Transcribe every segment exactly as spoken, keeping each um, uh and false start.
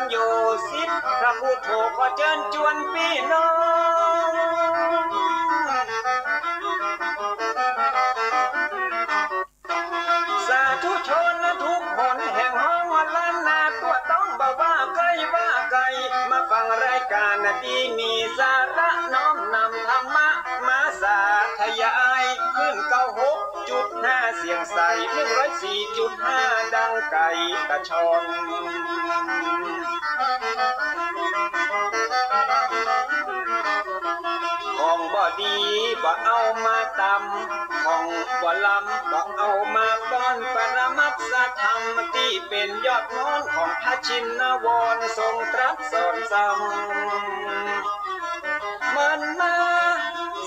โยสิทธิ์ พระพุทโธขอเจิญจวนปี้น้อง สาธุชนทุกคนแห่งห้องล้านนา ทั่วต้องบ่ว่าใก้ว่าไก๋ มาฟังรายก๋านตี้มีสาระน้อมนำธรรมะมาสาธยาย คลื่นเก้าหกจุดห้าเสียงใส หนึ่งร้อยสี่จุดห้าดังไก๋กระชอน ของบ่ดีบ่เอามาตำ ของบ่ลำบ่เอามาป้อน ปรมัตถธรรมตี้เป๋นยอดมนต์ของพระชินวรทรงตรัสสอนซ้ำ มันมา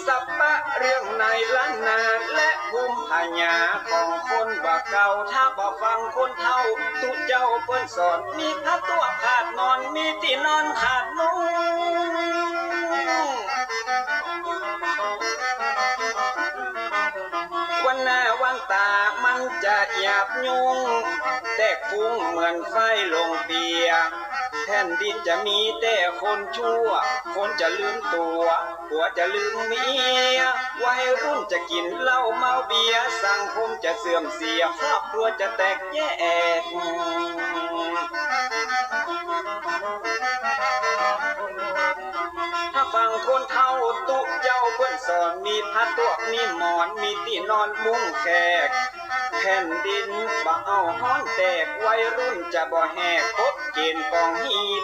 สัปปะเรื่องในล้านนาและภูมิปัญญาของคนบ่าเก่า ถ้าบ่ฟังคนเฒ่าตุ๊เจ้าเปิ้นสอน มีพระตั้วขาดนอน มีตี้นอนขาดมุ้ง วันหน้าวันต๋ามันจะหยาบยุ้ง แตกฟุ้งเหมือนไฟลงเปีย แผ่นดินจะมีแต่คนชั่ว คนจะลืมตั๋ว ผัวจะลืมเมีย วัยรุ่นจะกิ๋นเหล้าเมาเบียร์ สังคมจะเสื่อมเสีย ครอบครัวจะแตกแยก ถ้าฟังคนเฒ่าตุ๊เจ้าเปิ้นสอน มีพระตั้วมีหมอน มีตี้นอนมุ้งแขก แผ่นดินบ่เอาฮ้อนแตก วัยรุ่นจะบ่แหก กฎเก๋ณฑ์กองฮีต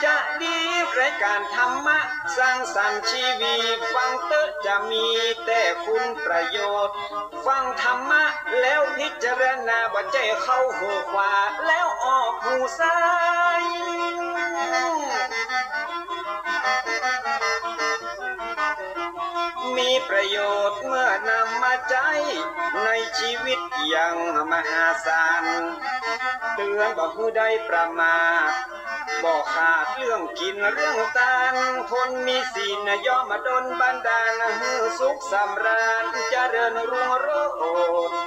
จะดีรายก๋านธรรมะสร้างสรรค์ชีวิต ฟังเต๊อะจะมีแต่คุณประโยชน์ ฟังธรรมะแล้วพิจารณา บ่ใจ้เข้าหูขวาแล้วออกหูซ้าย มีประโยชน์เมื่อนำมาใจ๊ในชีวิตอย่างมหาศาล เตื๋อนบ่หื้อได้ประมาท บ่ขาดเรื่องกิ๋นเรื่องตาน คนมีศีลย่อมมาดลบันดาล หื้อสุขสำราญเจริญรุ่งโรจน์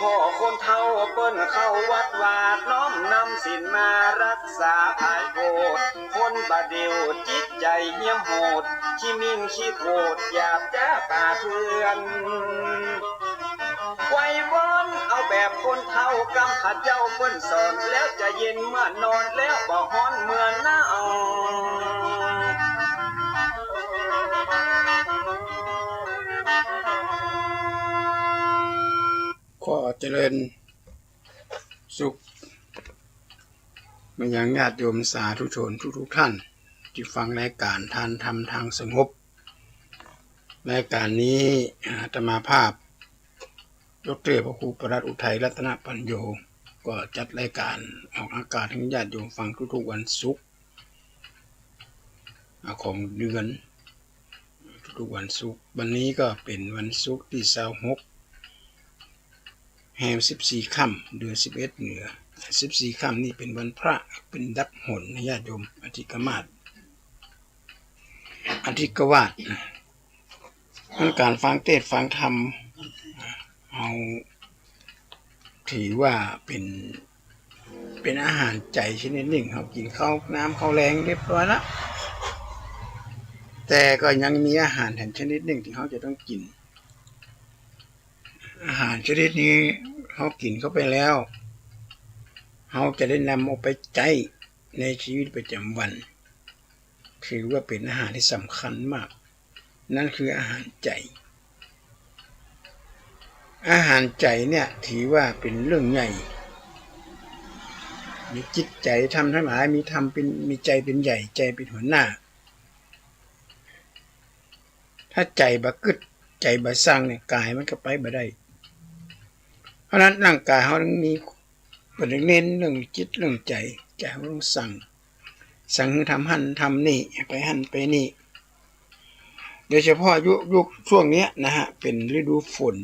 พ่อคนเฒ่าเปิ้นเข้าวัดวา น้อมนำศีลมารักษาผายโพธิ คนบ่าเดี่ยวจิตใจ๋เหี้ยมโหด ขี้มิ่งขี้โกรธ หยาบจ๊าป่าเถื่อน ไหว้วอนเอาแบบคนเฒ่ากำข้าเจ้าเปิ้นสอน แล้วจะเย็นเมื่อนอน แล้วบ่ฮ้อนเมื่อหนาว ขอเจริญสุขมายังญาติโยมสาธุชนทุกๆ ท่าน ตี้ฟังรายก๋านทานธรรมทางสงบ รายก๋านนี้อาตมาภาพ ดอกเตอร์ พระครูประหลัดอุทัย รัตนปัญโญ ก็จัดรายก๋านออกอากาศหื้อญาติโยมฟังทุกๆ วันศุกร์ อ่า ของเดือน ทุกๆ วันศุกร์ วันนี้ก็เป๋นวันศุกร์ตี้ซาวหก แฮมสิบสี่ค่ำ เดือนสิบเอ็ดเหนือ สิบสี่ค่ำนี่เป๋นวันพระ เป๋นดับหนนะญาติโยม อธิกมาส อธิกวาสนะ มันก๋านฟังเตสน์ฟังธรรม เฮาถือว่าเป๋น เป๋นอาหารใจ๋ชนิดนึ่ง เฮากิ๋นข้าวน้ำข้าวแลงเรียบร้อยละ แต่ก็ยังมีอาหารแถมชนิดนึ่งตี้เฮาจะต้องกิ๋น อาหารชนิดนี้เฮากิ๋นเข้าไปแล้ว เฮาจะได้นำเอาไปใจ๊ในชีวิตประจ๋ำวัน ถือว่าเป๋นอาหารตี้สำคัญมาก นั่นคืออาหารใจ๋ อาหารใจ๋เนี่ยถือว่าเป๋นเรื่องใหญ่ มีจิตใจ๋ธรรมทั้งหลาย มีธรรมเป๋น มีใจ๋เป๋นใหญ่ ใจ๋เป๋นหัวหน้า ถ้าใจ๋บ่กึ๊ด ใจ๋บ่สั่งเนี่ย ก๋ายมันก็ไปบ่ได้ เพราะฉะนั้นร่างก๋ายเฮาต้องมี เปิ้นเน้นเรื่องจิตเรื่องใจ๋ ใจ๋เฮาต้องสั่ง สั่งหื้อทำหั้นทำนี่ ไปหั้นไปนี่ โดยเฉพาะยุค ยุคช่วงเนี้ยนะฮะ เป๋นฤดูฝน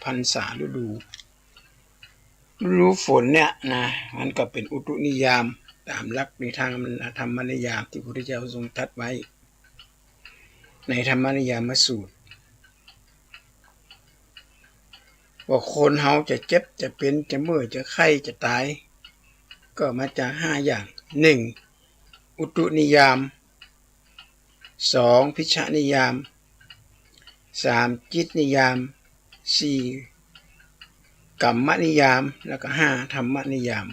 พรรษาฤดู ฤดูฝนเนี่ยนะ มันก็เป๋นอุตุนิยาม ต๋ามหลักในทางธรรมนิยามตี้พระพุทธเจ้าทรงตรัสไว้ ในธรรมนิยามสูตร ว่าคนเฮาจะเจ็บ จะเป๋น จะเมื่อย จะไข้ จะต๋าย ก็มาจากห้าอย่าง หนึ่ง อุตุนิยาม สอง ภิชฌนิยาม สาม จิตนิยาม สี่ กัมมนิยาม แล้วก็ ห้า ธัมมนิยาม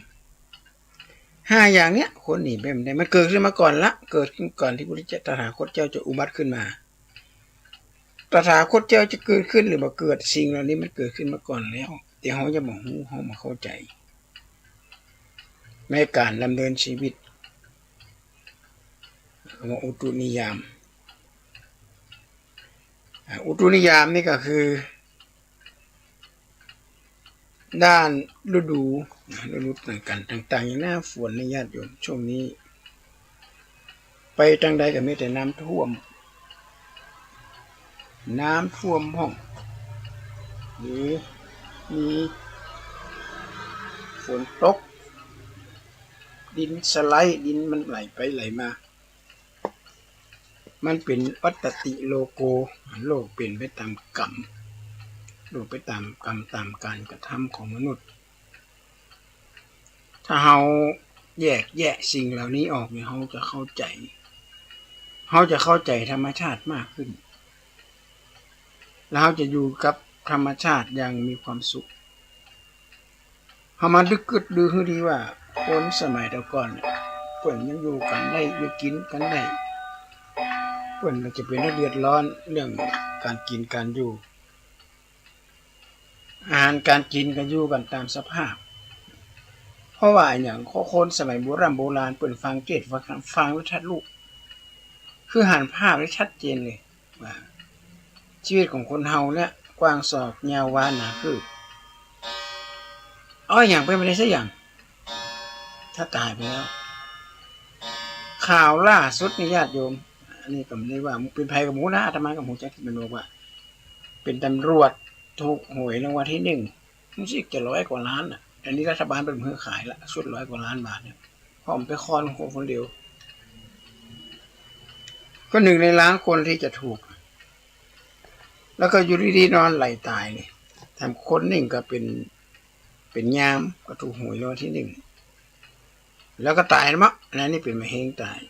ห้าอย่างเนี้ย คนหนีไปบ่ได้ มันเกิดขึ้นมาก่อนละ เกิดขึ้นก่อนตี้พระพุทธเจ้า ตถาคตเจ้าจะอุบัติขึ้นมา ตถาคตเจ้าจะเกิดขึ้นหรือบ่เกิด สิ่งเหล่านี้มันเกิดขึ้นมาก่อนแล้ว แต่เฮายังบ่ฮู้ เฮาบ่เข้าใจ๋ ในก๋านดำเนินชีวิต คำว่าอุตุนิยาม อ่า อุตุนิยามนี่ก็คือ ด้านฤดู ฤดูต่างๆ ต่างๆ อย่างหน้าฝนนี่ ญาติโยม ช่วงนี้ ไปตางใดก็มีแต่น้ำท่วม น้ำท่วมพ่อง หรือมีฝนตก ดินสไลด์ ดินมันไหลไปไหลมา มันเป๋นวัตตติโลโก โลกเป๋นไปต๋ามกรรม โลกไปต๋ามกรรม ต๋ามก๋านกระทำของมนุษย์ ถ้าเฮาแยกแยะสิ่งเหล่านี้ออกเนี่ย เฮาจะเข้าใจ๋ เฮาจะเข้าใจ๋ธรรมชาติมากขึ้น แล้วเฮาจะอยู่กับธรรมชาติอย่างมีความสุข เฮามานึกกึ๊ดดูหื้อดีว่า คนสมัยแต่ก่อนเนี่ย เปิ้นยังอยู่กั๋นได้ อยู่กิ๋นกั๋นได้ เปิ้นมันจะเป๋นเรื่องเดือดร้อนเรื่องก๋านกิ๋นก๋านอยู่ อาหารก๋านกิ๋นก็อยู่กั๋นต๋ามสภาพ เพราะว่าอะหยัง คนสมัยโบร่ำโบราณเปิ้นฟังเทศน์ ฟังธรรม ฟังไว้ชัดลูก คือหันภาพได้ชัดเจนเลย ว่าชีวิตของคนเฮาเนี่ย กว้างศอก ยาววา หนาคืบ เอาอะหยังไปบ่ได้สักอย่าง ถ้าต๋ายไปแล้ว ข่าวล่าสุดนี่ญาติโยม อันนี้ก็บ่ได้ว่าเป๋นใผก็บ่ฮู้นะ อาตมาก็บ่ฮู้จัก ตี้มันบอกว่า เป๋นตำรวจถูกหวยรางวัลตี้หนึ่ง รู้สึกจะร้อยกว่าล้านน่ะ อันนี้รัฐบาลเปิ้นบ่หื้อขายละ ชุดร้อยกว่าล้านบาทเนี่ย เพราะมันไปคลอดคนเดียว ก็หนึ่งในล้านคนที่จะถูก แล้วก็อยู่ดีๆ นอนไหลต๋ายเลย แถมคนหนึ่งก็เป๋น เป๋นยาม ก็ถูกหวยรางวัลตี้หนึ่ง แล้วก็ต๋ายละมั้ง อันนี้เป๋นมะเร็งต๋าย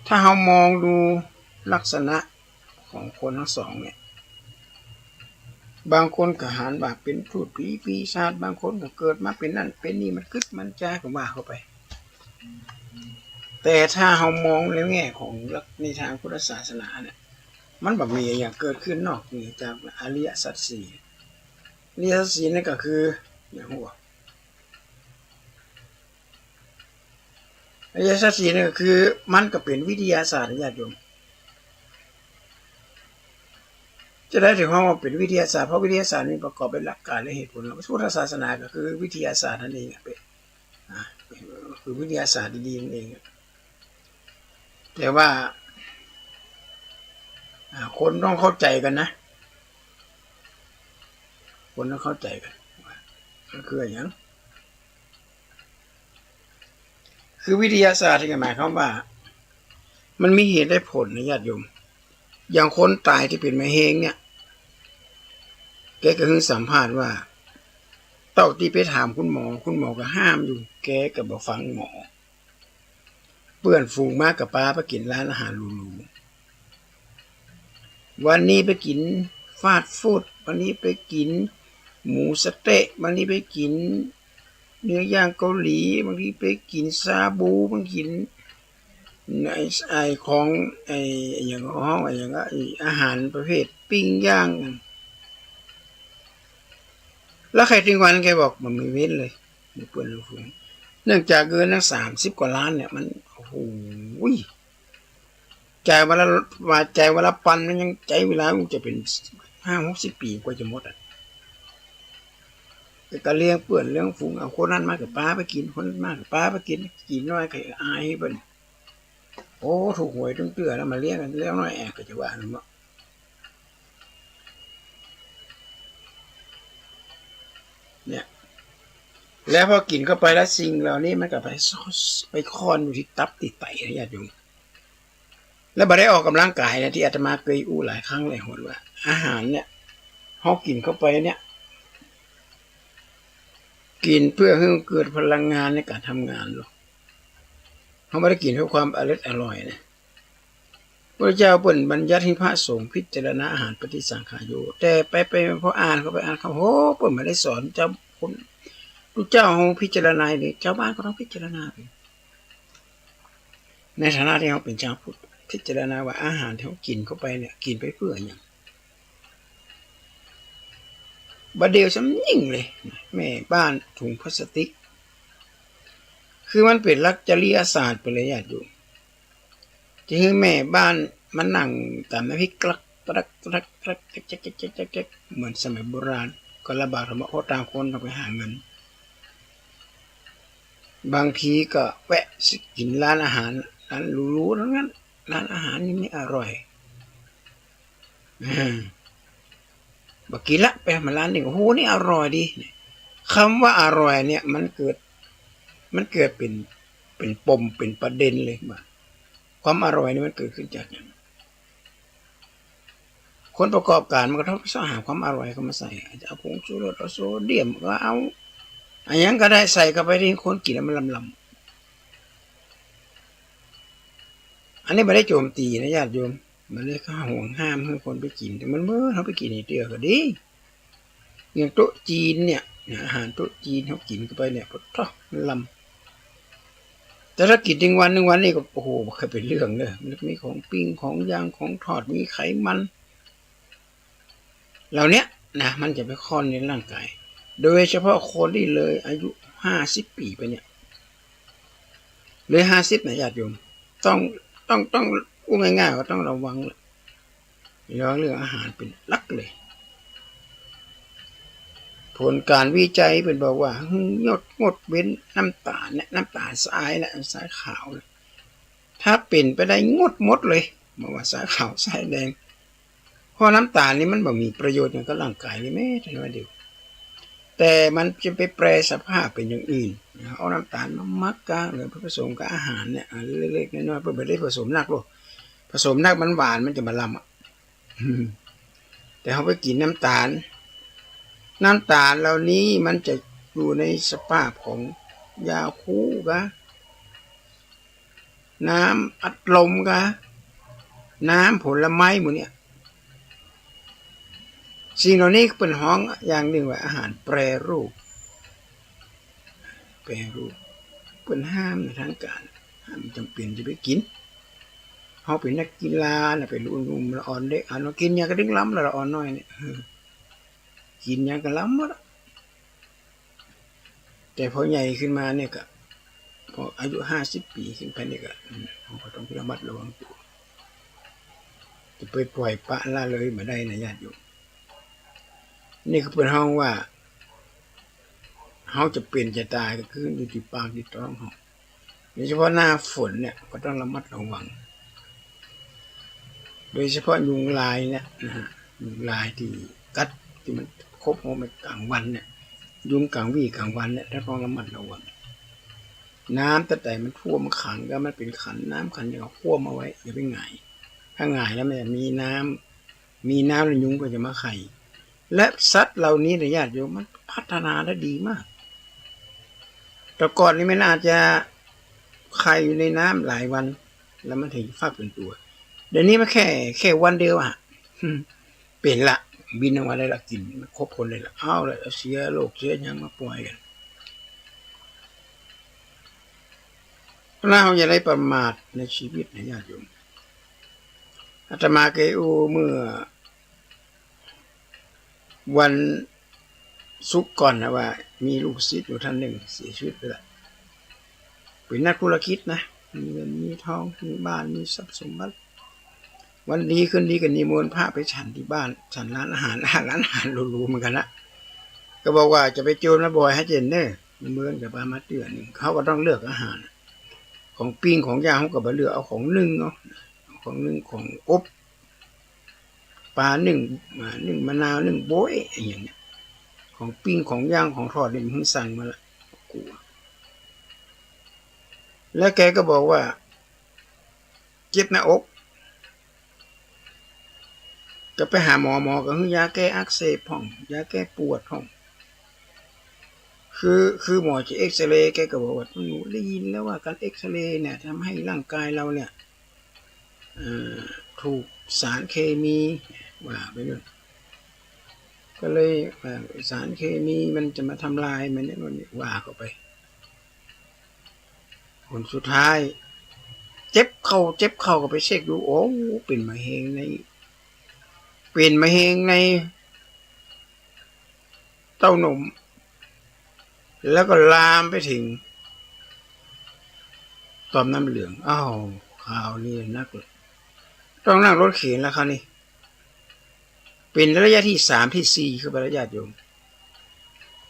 ถ้าเฮามองดูลักษณะของคนตังสองเนี่ย บางคนก็หันว่าเป๋นทูตผีปีศาจ บางคนก็เกิดมาเป๋นนั่นเป๋นนี่ มันกึ๊ดมันจ๊าดก็ว่าเข้าไป แต่ถ้าเฮามองในแง่ของหลักในทางพุทธศาสนาเนี่ย มันบ่มีอะหยังเกิดขึ้นนอกเหนือจากอริยสัจสี่ อริยสัจสี่นั่นก็คือ อย่างหัว อริยสัจสี่นี่ก็คือ มันก็เป๋นวิทยาศาสตร์นะญาติโยม จะได้ถือว่าเป๋นวิทยาศาสตร์ เพราะวิทยาศาสตร์มีประกอบด้วยหลักการและเหตุผล พุทธศาสนาก็คือวิทยาศาสตร์นั่นเองอะ เป๋น อ่ะ คือวิทยาศาสตร์ดีๆ นั่นเองอะ แต่ว่า อ่า คนต้องเข้าใจ๋กั๋นนะ คนต้องเข้าใจ๋กั๋นว่ามันคืออะหยัง คือวิทยาศาสตร์นี่หมายความว่า มันมีเหตุและผลนะญาติโยม อย่างคนต๋ายตี้เป๋นมะเร็งเนี่ย แกก็หื้อสัมภาษณ์ว่า เต้าตี้ไปถามคุณหมอ คุณหมอก็ห้ามอยู่ แกก็บ่ฟังหมอ เปื้อนฝูงมาก็ปาไปกิ๋นร้านอาหารหรูๆ วันนี้ไปกิ๋นฟาสต์ฟู้ด วันนี้ไปกิ๋นหมูสะเต๊ะ วันนี้ไปกิ๋นเนื้อย่างเกาหลี บางทีไปกิ๋นชาบู บางกิ๋นไอ้ ไอ้ของ ไอ้ อะหยัง ฮ้องอะหยัง ไอ้อาหารประเภทปิ้งย่าง แล้วใค่เถิงวันแกบอกบ่มีเว้นเลย เปื้อนฝูง เนื่องจากเงินตั้งสามสิบกว่าล้านเนี่ย มัน โอ้โห จ่ายวันละ ว่าจ่ายวันละปัน มันยังใจ๊เวลา มันจะเป๋นห้าหกสิบปี๋กว่าจะหมดอะ แต่ก็เลี้ยงเปื้อนเลี้ยงฝูง เอาคนนั้นมาก็ปาไปกิ๋น คนนั้นมาก็ปาไปกิ๋น กิ๋นน้อยก็อายเปิ้น โอ้ ถูกหวยตึงเตื้อแล้วมาเลี้ยงกั๋น เลี้ยงน้อยแอกก็จะว่านั่นเนาะ เนี่ย แล้วพอกิ๋นเข้าไปแล้วสิ่งเหล่านี้มันก็ไปซ่อน ไปคอนอยู่ตี้ตับตี้ไตนะญาติโยม แล้วบ่ได้ออกกำลังกายนะ ตี้อาตมาเกยอู้หลายครั้งหลายหนว่า อาหารเนี่ย เฮากิ๋นเข้าไปเนี่ย กิ๋นเปื้อหื้อเกิดพลังงานในก๋านทำงานลอ เฮาบ่ได้กิ๋นเปื้อความอร่อยอร่อยนะ พระเจ้าเปิ้นบัญญัติหื้อพระสงฆ์พิจารณาอาหารปฏิสังขายโย แต่ไปไปพออ่านเข้าไปอ่านเข้า โห เปิ้นบ่ได้สอนเจ้าคน พระเจ้าเฮาพิจารณาเลย ชาวบ้านก็ต้องพิจารณาไป ในฐานะตี้เฮาเป๋นชาวพุทธ พิจารณาว่าอาหารตี้เฮากิ๋นเข้าไปเนี่ย กิ๋นไปเปื้ออะหยัง บ่าเดี่ยวซ้ำยิ่งเลย แม่บ้านถุงพลาสติก คือมันเป๋นหลักจริยศาสตร์ไปเลยญาติโยม จะหื้อแม่บ้านมานั่งต๋ำน้ำพริกกลัก กลัก กลัก กลัก กลัก กลัก กลัก เหมือนสมัยโบราณ ก็ลำบากลำบาก เพราะต่างคนต้องไปหาเงิน บางทีก็แวะกิ๋นร้านอาหาร ร้านหรูๆ ทั้งนั้น ร้านอาหารนี่ไม่อร่อย เออ บ่กิ๋นละ ไปหาร้านนี้ โอ้โห นี่อร่อยดี คำว่าอร่อยเนี่ย มันเกิด มันเกิดเป๋น เป๋นปม เป๋นประเด็นเลยว่า ความอร่อยนี่มันเกิดขึ้นจากหยัง คนประกอบก๋านมันก็ต้องไปเซาะหาความอร่อยเข้ามาใส่ อาจจะเอาผงชูรส เอาโซเดียม ก็เอาอะหยังก็ได้ใส่เข้าไป ตี้คนกิ๋นแล้วมันลำๆ อันนี้บ่ได้โจมตีนะญาติโยม บ่ได้เข้าห่วงห้ามหื้อคนไปกิ๋น แต่มันเมื่อเฮาไปกิ๋นอีกเตื้อก็ดี อย่างโต๊ะจีนเนี่ยนะ อาหารโต๊ะจีนเฮากิ๋นเข้าไปเนี่ย ปะโถ มันลำ แต่ถ้ากิ๋นตึงวันตึงวันนี่ก็ โอ้โห บ่เคยเป๋นเรื่องเด้อ มันมีของปิ้ง ของย่าง ของทอด มีไขมัน เหล่าเนี้ยนะ มันจะไปค่อนในร่างก๋าย โดยเฉพาะคนตี้เลยอายุห้าสิบปี๋ไปเนี่ย เลยห้าสิบนะญาติโยม ต้อง ต้อง ต้อง อู้ง่ายๆ ว่าต้องระวังแหละ ระวังเรื่องอาหารเป๋นหลักเลย ผลก๋านวิจัยเปิ้นบอกว่า หื้องด งดเว้นน้ำต๋าลเนี่ย น้ำต๋าลทรายและทรายขาวเนี่ย ถ้าเป๋นไปได้งดหมดเลย บ่ว่าทรายขาวทรายแดง เพราะน้ำต๋าลนี่มันบ่มีประโยชน์หยังกับร่างก๋ายเลยแม้แต่น้อยเดียว แต่มันจะไปแปรสภาพเป๋นอย่างอื่นนะ เอาน้ำต๋าลมาหมักกะ หรือผสมกับอาหารเนี่ย อันเล็กๆ น้อยๆ เปิ้นบ่ได้ผสมหนักหรอก ผสมหนักมันหวาน มันจะบ่ลำอะ แต่เฮาไปกิ๋นน้ำต๋าล น้ำต๋าลเหล่านี้มันจะอยู่ในสภาพของยาคูกะ น้ำอัดลมกะ น้ำผลไม้หมู่เนี่ย สิ่งเหล่านี้เปิ้นฮ้องอย่างนึ่งว่าอาหารแปรรูป แปรรูป เปิ้นห้ามในทางก๋าน ห้าม บ่จ๋ำเป๋นจะไปกิ๋น เฮาเป๋นนักกีฬานะ เป๋นหนุ่มๆ ละอ่อนเด็ก อันว่ากิ๋นหยังก็ตึงลำละ ละอ่อนน้อยเนี่ย เออ กิ๋นหยังก็ลำหมดอะ แต่พอใหญ่ขึ้นมาเนี่ยก็ พออายุห้าสิบปี๋ขึ้นไปเนี่ยก็ อืม เฮาก็ต้องระมัดระวังตั๋ว จะไปป่อยปละละเลยบ่ได้นะญาติโยม นี่คือเปิ้นฮ้องว่า เฮาจะเป๋นจะต๋ายก็คืออยู่ตี้ปากตี้ต๊องเฮา โดยเฉพาะหน้าฝนเนี่ยก็ต้องระมัดระวัง โดยเฉพาะยุงลายเนี่ยนะฮะ ยุงลายตี้กัด ตี้มันขบหัวมันก๋างวันเนี่ย ยุงก๋างวี้ก๋างวันเนี่ย ต้องระมัดระวัง น้ำตั้งแต่มันท่วมขังกะ มันเป๋นขันน้ำขันหยังก็ท่วมเอาไว้ อย่าไปหงาย ถ้าหงายแล้วมันจะมีน้ำ มีน้ำแล้วยุงก็จะมาไข่ และสัตว์เหล่านี้นะญาติโยม มันพัฒนาได้ดีมาก แต่ก่อนนี่มันอาจจะไข่อยู่ในน้ำหลายวัน แล้วมันถึงฟักเป๋นตั๋ว เดี๋ยวนี้มันแค่ แค่วันเดียวอะ เป๋นละ บินออกมาได้ละ กิ๋น มันขบคนได้ละ เอาละ เอาเสียโรคเสียหยังมาป่อยกั๋น เพราะฉะนั้นเฮาอย่าได้ประมาทในชีวิตนะญาติโยม อาตมาเคยอู้เมื่อวันศุกร์ก่อนนะว่า มีลูกศิษย์อยู่ท่านนึ่งเสียชีวิตไปละ เป๋นนักธุรกิจนะ มีเงินมีทอง มีบ้าน มีทรัพย์สมบัติ วันดีคืนดีก็นิมนต์พระไปฉันตี้บ้าน ฉันร้านอาหาร ร้านอาหารหรูๆ เหมือนกั๋นนะ ก็บอกว่าจะไปโจรมาบ่อยหื้อเจ๋นเน่อ เมินก็ปามาเตื้อนึ่ง เฮาก็ต้องเลือกอาหาร ของปิ้งของย่างเฮาก็บ่เลือก เอาของนึ่งเนาะ ของนึ่งของอบ ปลานึ่ง อ่า นึ่งมะนาว นึ่งบ๊วย อะหยังเนี่ย ของปิ้งของย่างของทอดนี่มันสั่งมาละ กั๋ว แล้วแกก็บอกว่า เจ็บหน้าอก ก็ไปหาหมอ หมอก็หื้อยาแก้อักเสบพ่อง ยาแก้ปวดพ่อง คือ คือหมอจะเอกซเรย์ แกก็บอกว่า "หนูได้ยินแล้วว่าการเอกซเรย์เนี่ยทำให้ร่างกายเราเนี่ย เอ่อ ถูกสารเคมี" ว่าไปเรื่อย ก็เลย เอ่อ "สารเคมีมันจะมาทำลายมัน" อย่างนั้นว่าเข้าไป ผลสุดท้าย เจ็บเข้า เจ็บเข้า ก็ไปเช็คดู โอ้ เป๋นมะเร็งใน เป๋นมะเร็งในเต้านม แล้วก็ลามไปถึงต่อมน้ำเหลือง อ้าว คราวนี้หนักเลย ต้องนั่งรถเข็นแล้วคราวนี้ เป๋นระยะตี้สามตี้สี่เข้าไปแล้วญาติโยม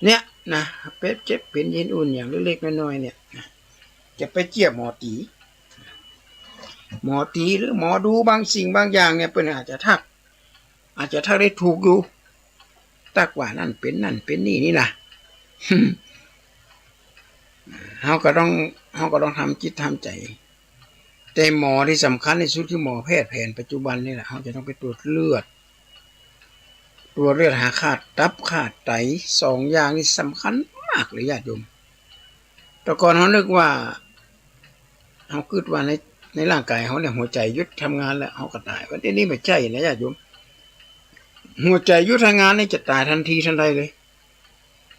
เนี่ยนะ เป๋นเจ็บเป๋นเย็นอุ่นอย่างเล็กๆ น้อยๆ เนี่ยนะ จะไปเจื้อหมอตี๋ หมอตี๋หรือหมอดูบางสิ่งบางอย่างเนี่ย เปิ้นอาจจะทัก อาจจะทักได้ถูกอยู่ ตักว่านั่นเป๋นนั่นเป๋นนี่นี่นะ เฮาก็ต้อง เฮาก็ต้องทำจิตทำใจ๋ แต่หมอตี้สำคัญตี้สุดคือหมอแพทย์แผนปัจจุบันนี่แหละ เฮาจะต้องไปตรวจเลือด ตรวจเลือดหาค่าตับค่าไต สองอย่างนี้สำคัญมากเลยญาติโยม แต่ก่อนเฮานึกว่า เฮากึ๊ดว่าใน ในร่างกายเฮาเนี่ยหัวใจ๋หยุดทำงานแล้วเฮาก็ต๋าย ว่าเดี๋ยวนี้บ่ใจ้นะญาติโยม หัวใจ๋หยุดทำงานนี่จะต๋ายตันทีตันใดเลย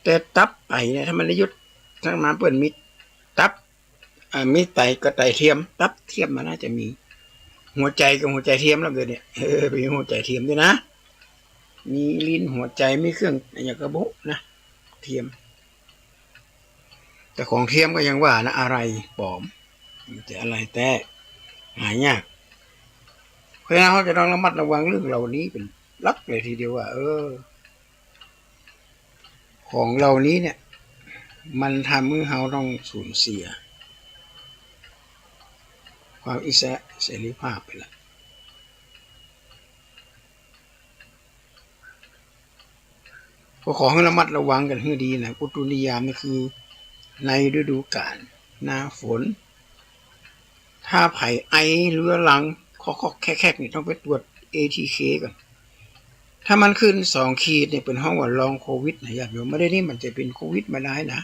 แต่ตับไตเนี่ยถ้ามันได้หยุดทำงาน เปิ้นมีตับ อ่า มีไตก็ไตเทียม ตับเทียมมันน่าจะมี หัวใจ๋ก็หัวใจ๋เทียมแล้วเดี๋ยวนี้ เออ มีหัวใจ๋เทียมด้วยนะ มีลิ้นหัวใจ๋ มีเครื่องอะหยังก็บ่ฮู้นะ เทียม แต่ของเทียมก็ยังว่านะ อะไรปลอม มันจะอะไรแต๊ หายาก เพราะฉะนั้นเฮาจะต้องระมัดระวังเรื่องเหล่านี้เป๋นหลักเลยทีเดียวว่า เออ ของเหล่านี้เนี่ย มันทำหื้อเฮาต้องสูญเสียความอิสระเสรีภาพไปละ ก็ขอหื้อระมัดระวังกั๋นหื้อดีนะ อุตุนิยามนี่คือในฤดูกาลหน้าฝน ถ้าใผไอเรื้อรัง คอกๆ แคกๆ นี่ต้องไปตรวจ เอทีเค ก่อน ถ้ามันขึ้นสองขีดนี่เปิ้นฮ้องว่าลองโควิดนะญาติโยม บ่าเดี่ยวนี้มันจะเป๋นโควิดบ่ได้นะ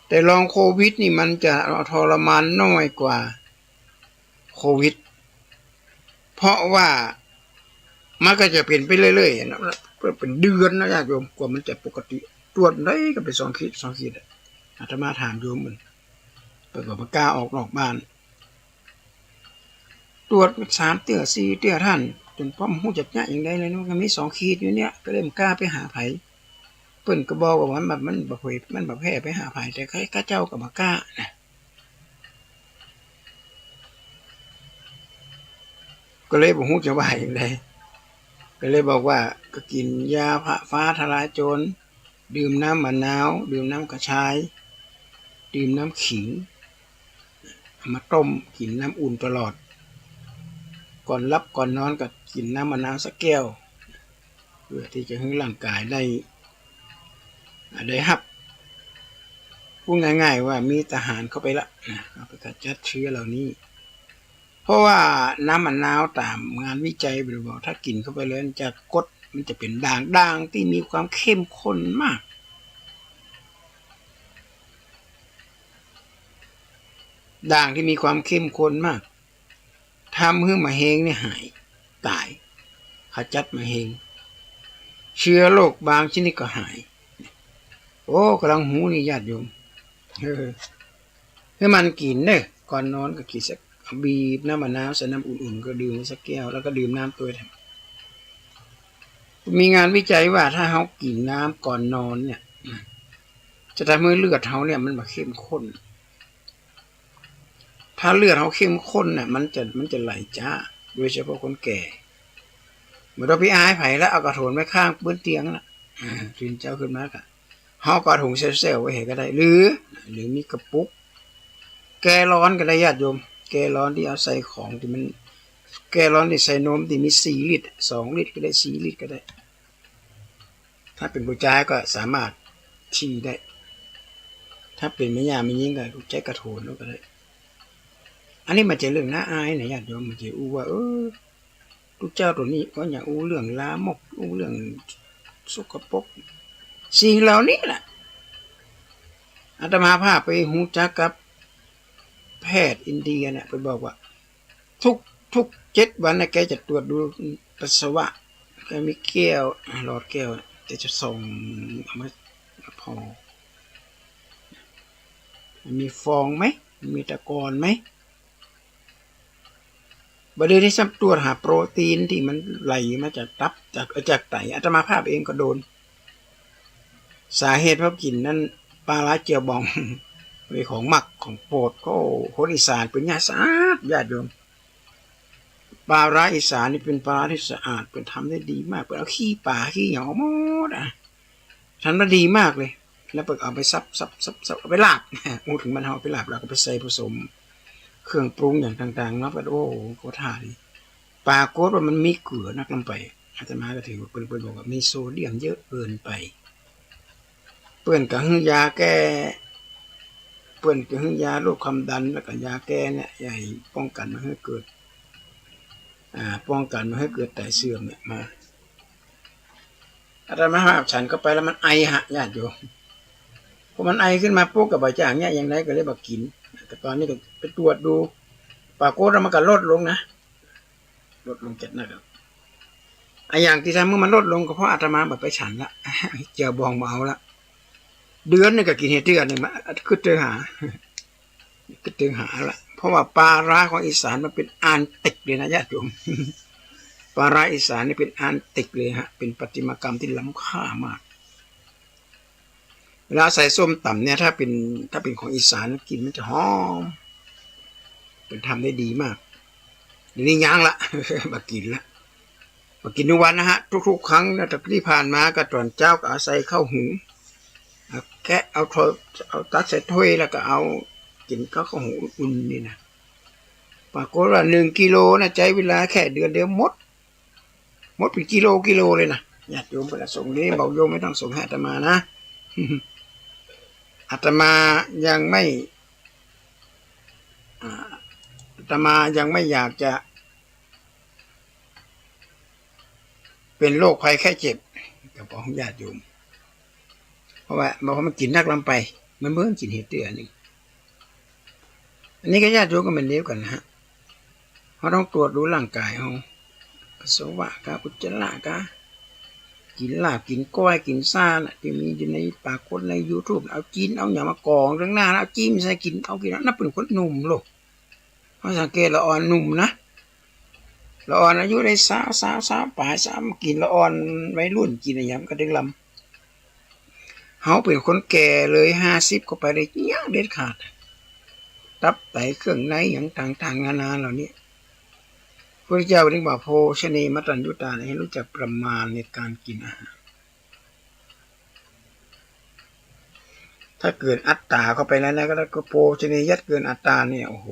แต่ลองโควิดนี่มันจะทรมานน้อยกว่าโควิด เพราะว่ามันก็จะเป๋นไปเรื่อยๆ นะ เป๋นเดือนนะญาติโยม กว่ามันจะปกติ ตรวจได้ก็เป๋นสองขีด สองขีดอะ อาตมาถามโยมมัน เปิ้นก็บ่กล้าออกนอกบ้าน ตรวจสามเตื้อสี่เตื้อต้าน จ๋นป้อมฮู้จักจะหยังใดเลย มันก็มีสองขีดอยู่เนี่ย ก็เลยบ่กล้าไปหาใผ เปิ้นก็บอกว่ามันบ่ มันบ่แพร่ มันบ่แพร่ไปหาใผ แต่ข้าเจ้าก็บ่กล้านะ ก็เลยบ่ฮู้จะว่าหยังใด ก็เลยบอกว่า ก็กิ๋นยาฟ้าทะลายโจร ดื่มน้ำมะนาว ดื่มน้ำกระชาย ดื่มน้ำขิง เอามาต้มกิ๋นน้ำอุ่นตลอด ก่อนหลับก่อนนอนก็กิ๋นน้ำมะนาวสักแก้ว เพื่อตี้จะหื้อร่างกายได้ อ่า ได้ฮับ พูดง่ายๆ ว่ามีทหารเข้าไปละนะ เอาไปขจัดเชื้อเหล่านี้ เพราะว่าน้ำมะนาวต๋ามงานวิจัยเปิ้นบอก ถ้ากิ๋นเข้าไปแล้วมันจะกด มันจะเป๋นด่าง ด่างตี้มีความเข้มข้นมาก ด่างตี้มีความเข้มข้นมาก ทำหื้อมะเร็งนี่หาย ต๋าย ขจัดมะเร็ง เชื้อโรคบางชนิดก็หาย โอ้ ก๋ำลังฮู้นี่ญาติโยม เออ หื้อหมั่นกิ๋นเน่อ ก่อนนอนก็กิ๋นสัก บีบน้ำมะนาวใส่น้ำอุ่นๆ ก็ดื่มสักแก้ว แล้วก็ดื่มน้ำตวย มีงานวิจัยว่าถ้าเฮากิ๋นน้ำก่อนนอนเนี่ย จะทำให้เลือดเฮาเนี่ยมันบ่เข้มข้น ถ้าเลือดเฮาเข้มข้นน่ะ มันจะ มันจะไหลจ๊า โดยเฉพาะคนแก่ บ่ต้องไปอายใผละ เอากระโถนไว้ข้างปื๊นเตียงน่ะ อ่า ตื่นเจ๊าขึ้นมาก็ เฮาก็เอาถุงแซวๆ ไว้หื้อก็ได้ หรือ หรือมีกระปุก แกลลอนก็ได้ญาติโยม แกลลอนตี้เอาใส่ของตี้มัน แกลลอนตี้ใส่นมตี้มีสี่ลิตร สองลิตรก็ได้ สี่ลิตรก็ได้ ถ้าเป๋นผู้จายก็สามารถฉี่ได้ ถ้าเป๋นแม่ย่าแม่ญิงก็ใจ๊กระโถนเอาก็ได้ อันนี้มันจะเรื่องน่าอายนะญาติโยม มันจะอู้ว่า เออ ตุ๊เจ้าตั๋วนี้ ก็อย่าอู้เรื่องลามก อู้เรื่องสกปรก สิ่งเหล่านี้แหละ อาตมาภาพไปฮู้จักกับแพทย์อินเดียเนี่ย เปิ้นบอกว่า ทุก ทุกเจ็ดวันนะ แกจะตรวจดูปัสสาวะ แกมีแก้ว หลอดแก้ว แกจะส่อง เอามา พอ มันมีฟองไหม มันมีตะกอนไหม บ่าเดี่ยวนี้ซ้ำตรวจหาโปรตีนตี้มันไหลมาจากตับ จาก จากไต อาตมาภาพเองก็โดน สาเหตุเพราะกิ๋นนั้นปลาร้าเจียวบอง เป๋นของมักของโปรด โอ้ คนอีสานเปิ้นเยียะสะอาด ญาติโยม ปลาร้าอีสานนี่เป๋นปลาร้าตี้สะอาด เปิ้นทำได้ดีมาก เปิ้นเอาขี้ป๋าขี้หยังออกหมดอะ ทำได้ดีมากเลย แล้วเปิ้นเอาไปสับ สับ สับ สับ เอาไปลาบ อู้เถิงบ้านเฮา เอาไปลาบ แล้วก็ไปใส่ผสมเครื่องปรุงอย่างต่างๆ เนาะ ก็ โอ้ ก็ท่าดี ปรากฏว่ามันมีเกลือนักนำไป อาตมาก็ถือว่าเปิ้น เปิ้นบอกว่ามีโซเดียมเยอะเกินไป เปิ้นก็หื้อยาแก้ เปิ้นก็หื้อยาโรคความดัน แล้วก็ยาแก้เนี่ย ยาป้องกันบ่หื้อเกิด อ่า ป้องกันบ่หื้อเกิดไตเสื่อมเนี่ยมา อาตมาภาพฉันเข้าไปแล้วมันไอฮะ ญาติโยม พอมันไอขึ้นมาปุ๊บก็บ่าจะเยียะอย่างใดก็เลยบ่ากิ๋น แต่ต๋อนนี้ก็ไปตรวจดู ปรากฏว่ามันก็ลดลงนะ ลดลงจากนั้น อะ อย่างตี้ทำหื้อมันลดลงก็เพราะอาตมาบ่ไปฉันละ เจียวบองบ่เอาละ เดือนหนึ่งก็กิ๋นเหียเตื้อหนึ่ง มา กึ๊ดเตื้อหา กึ๊ดเตื้อหาละ เพราะว่าปลาร้าของอีสานมันเป๋นอันติกเลยนะญาติโยม ปลาร้าอีสานนี่เป๋นอันติกเลยฮะ เป๋นประติมากรรมตี้ล้ำค่ามาก เวลาใส่ส้มต๋ำเนี่ย ถ้าเป๋น ถ้าเป๋นของอีสานกิ๋นมันจะหอม เป๋นทำได้ดีมาก เดี๋ยวนี้ยั้งละ บ่กิ๋นละ บ่กิ๋นทุกวันนะฮะ ทุกๆ ครั้งนะ แต่ตี้ผ่านมาก็ต๋อนเจ๊าก็เอาใส่ข้าวหุง เอาแคะ เอาถ้วย เอาตักใส่ถ้วยแล้วก็เอากิ๋นกับข้าวหุงอุ่นๆ นี่นะ ปรากฏว่าหนึ่งกิโลนะ ใจ๊เวลาแค่เดือนเดียวหมด หมดเป๋นกิโลกิโลเลยนะ ญาติโยมเปิ้นส่ง นี่บ่าวโยมไม่ต้องส่งหื้ออาตมานะ อาตมายังไม่ อ่า อาตมายังไม่อยากจะ เป๋นโรคภัยไข้เจ็บ ก็บอกญาติโยม เพราะว่า เพราะมันกิ๋นนักลำไป มันเหมือนกิ๋นเหียเตื้อนี่ อันนี้ก็ญาติโยมก็เหมือนเดียวกั๋นนะฮะ เฮาต้องตรวจดูร่างกายเฮา ปัสสาวะกา อุจจาระกา กิ๋นลาบ กิ๋นก้อย กิ๋นซ่าน่ะ ตี้มีอยู่ในปรากฏในยูทูบ เอาจีน เอาหยังมากองเตื้องหน้า เอาจิ้มใส่กิ๋น เอากิ๋น อันนั้นเป๋นคนหนุ่มโลก เฮาสังเกตละอ่อนหนุ่มนะ ละอ่อนอายุได้ซาว ซาว ซาวป๋าย ซาว กิ๋นละอ่อนวัยรุ่น กิ๋นอะหยังก็เต็มลำ เฮาเป๋นคนแก่เลยห้าสิบเข้าไปเลย เยียะเด็ดขาด ตับไตเครื่องในหยังต่างๆ นานาเหล่านี้ พระพุทธเจ้าจึงว่า โภชเน มัตตัญญุตา ให้รู้จักประมาณในการกินอาหาร ถ้าเกินอัตราเข้าไปแล้วนะ ก็ ก็โภชเน ยัดเกินอัตราเนี่ย โอ้โห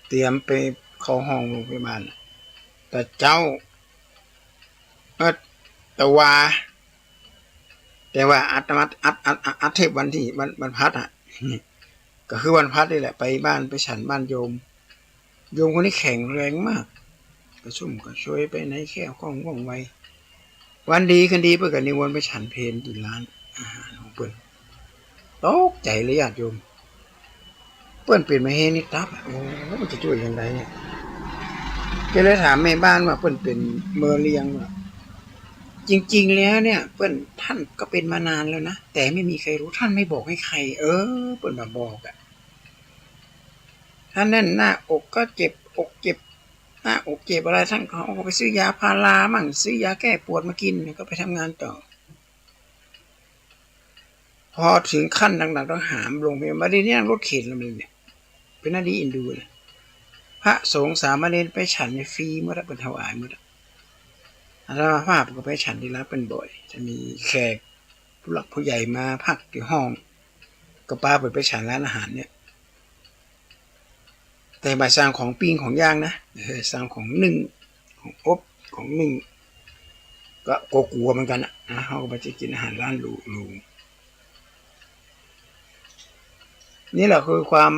เตรียมไปเข้าห้องโรงพยาบาล แต่เจ๊า เอิ้น แต่ว่า แต่ว่าอัตมา อัต อัต อัต อัตเทปวันตี้ วัน วันพฤหัสอะ ก็คือวันพฤหัสนี่แหละ ไปบ้าน ไปฉันบ้านโยม โยมคนนี้แข็งแรงมาก กระชุ่มกระชวยไปไหนแคล่วคล่องว่องไว วันดีคืนดีเปิ้นก็นิมนต์ไปฉันเพลตี้ร้านอาหารของเปิ้น ตกใจ๋เลยญาติโยม เปิ้นเป๋นมะเร็งในตับอะ โอ้ มันจะจ้วยจังใดเนี่ย ก็เลยถามแม่บ้านว่าเปิ้นเป๋นมะเร็งอะ จริงๆ แล้วเนี่ย เปิ้น ท่านก็เป็นมานานแล้วนะ แต่ไม่มีใครรู้ ท่านไม่บอกให้ใคร เออ เปิ้นบ่าบอกอะ ถ้าแน่นหน้าอกก็เจ็บ อกเจ็บ หน้าอกเจ็บอะไร ท่านก็ ก็ไปซื้อยาพารามั่ง ซื้อยาแก้ปวดมากิ๋น แล้วก็ไปทำงานต่อ พอเถิงขั้นหนักๆ ต้องหามโรงพยาบาล บ่าเดี่ยวนี้รถเข็นแล้วเนี่ย เป๋นอันดีเอ็นดูเลย พระสงฆ์สามเณรไปฉันเนี่ยฟรีหมดอะ เปิ้นถวายหมดอะ อาตมาภาพก็ไปฉันตี้ร้านเปิ้นบ่อย ถ้ามีแขกผู้หลักผู้ใหญ่มาพักตี้ห้อง ก็ปาเปิ้นไปฉันร้านอาหารเนี่ย แต่บ่าสั่งของปิ้งของย่างนะ เออ สั่งของนึ่ง ของอบ ของนึ่ง ก็กั๋วๆ เหมือนกั๋นนะ นะ เฮาก็บ่จะกิ๋นอาหารร้านหรูๆ นี่แหละคือความ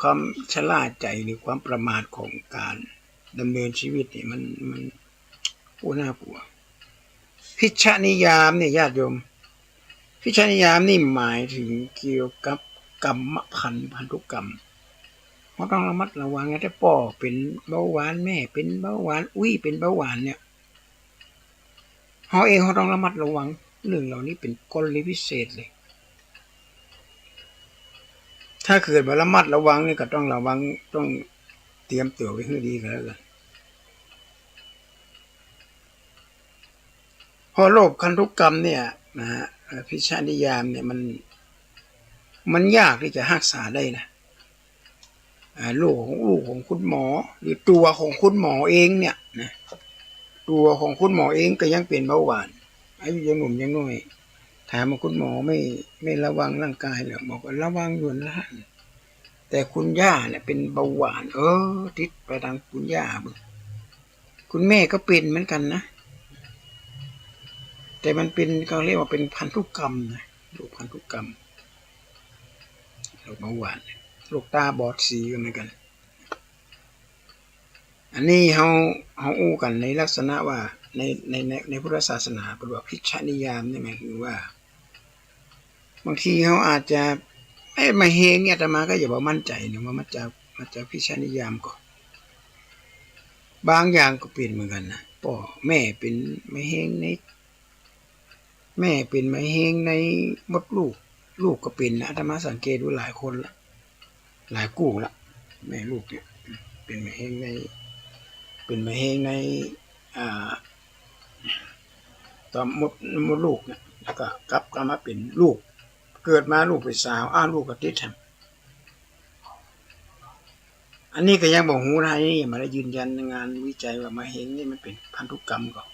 ความชะล่าใจ๋หรือความประมาทของการ ดำเนินชีวิตนี่มัน มัน โอ้ น่ากลัว พิชฌนิยามเนี่ย ญาติโยม พิชฌนิยามนี่หมายถึงเกี่ยวกับกรรมพันธุ์ พันธุกรรม เฮาต้องระมัดระวังนะ ถ้าป้อเป๋นเบาหวาน แม่เป๋นเบาหวาน อุ๊ยเป๋นเบาหวานเนี่ย เฮาเองเฮาต้องระมัดระวัง เรื่องเหล่านี้เป๋นกรณีพิเศษเลย ถ้าเกิดบ่ระมัดระวังนี่ก็ต้องระวัง ต้องเตรียมตั๋วไว้หื้อดีก็แล้วกั๋น เพราะโรคพันธุกรรมเนี่ยนะฮะ เอ่อ พิชฌนิยามเนี่ยมัน มันยากตี้จะฮักษาได้นะ อ่า ลูกของ ลูกของคุณหมอ หรือตั๋วของคุณหมอเองเนี่ยนะ ตั๋วของคุณหมอเองก็ยังเป๋นเบาหวาน อายุยังหนุ่มยังน้อย ถามว่าคุณหมอไม่ ไม่ระวังร่างกายเหรอ บอกว่าระวังอยู่นะ แต่คุณย่าเนี่ยเป๋นเบาหวาน เออ ติดไปตางคุณย่าเบิ่ง คุณแม่ก็เป๋นเหมือนกั๋นนะ แต่มันเป๋น เขาเรียกว่าเป๋นพันธุกรรมนะ โรคพันธุกรรม โรคเบาหวาน โรคต๋าบอดสีก็เหมือนกั๋น อันนี้เฮา เฮาอู้กั๋นในลักษณะว่าใน ใน ใน ในพุทธศาสนาเปิ้นว่าพิชฌนิยามนี่หมายถึงว่า บางทีเฮาอาจจะ เอ๊ะ มะเฮงเนี่ย อาตมาก็จะบ่มั่นใจ๋นะว่ามาจาก มาจากพิชฌนิยามก่อ บางอย่างก็เป๋นเหมือนกั๋นนะ ป้อแม่เป๋นมะเฮงใน แม่เป๋นมะเฮงในมดลูก ลูกก็เป๋นนะ อาตมาสังเกตดูหลายคนละ หลายกู้ละ แม่ลูกเนี่ย เป๋นมะเฮงใน เป๋นมะเฮงใน อ่า ต่อมมด มดลูกเนี่ย แล้วก็กลับ กลับมาเป๋นลูก เกิดมาลูกเป๋นสาว อ้าว ลูกก็ติดแถม อันนี้ก็ยังบ่ฮู้นะ อันนี้ยังบ่ได้ยืนยันงานวิจัยว่ามะเฮงนี่มันเป๋นพันธุกรรมก่อ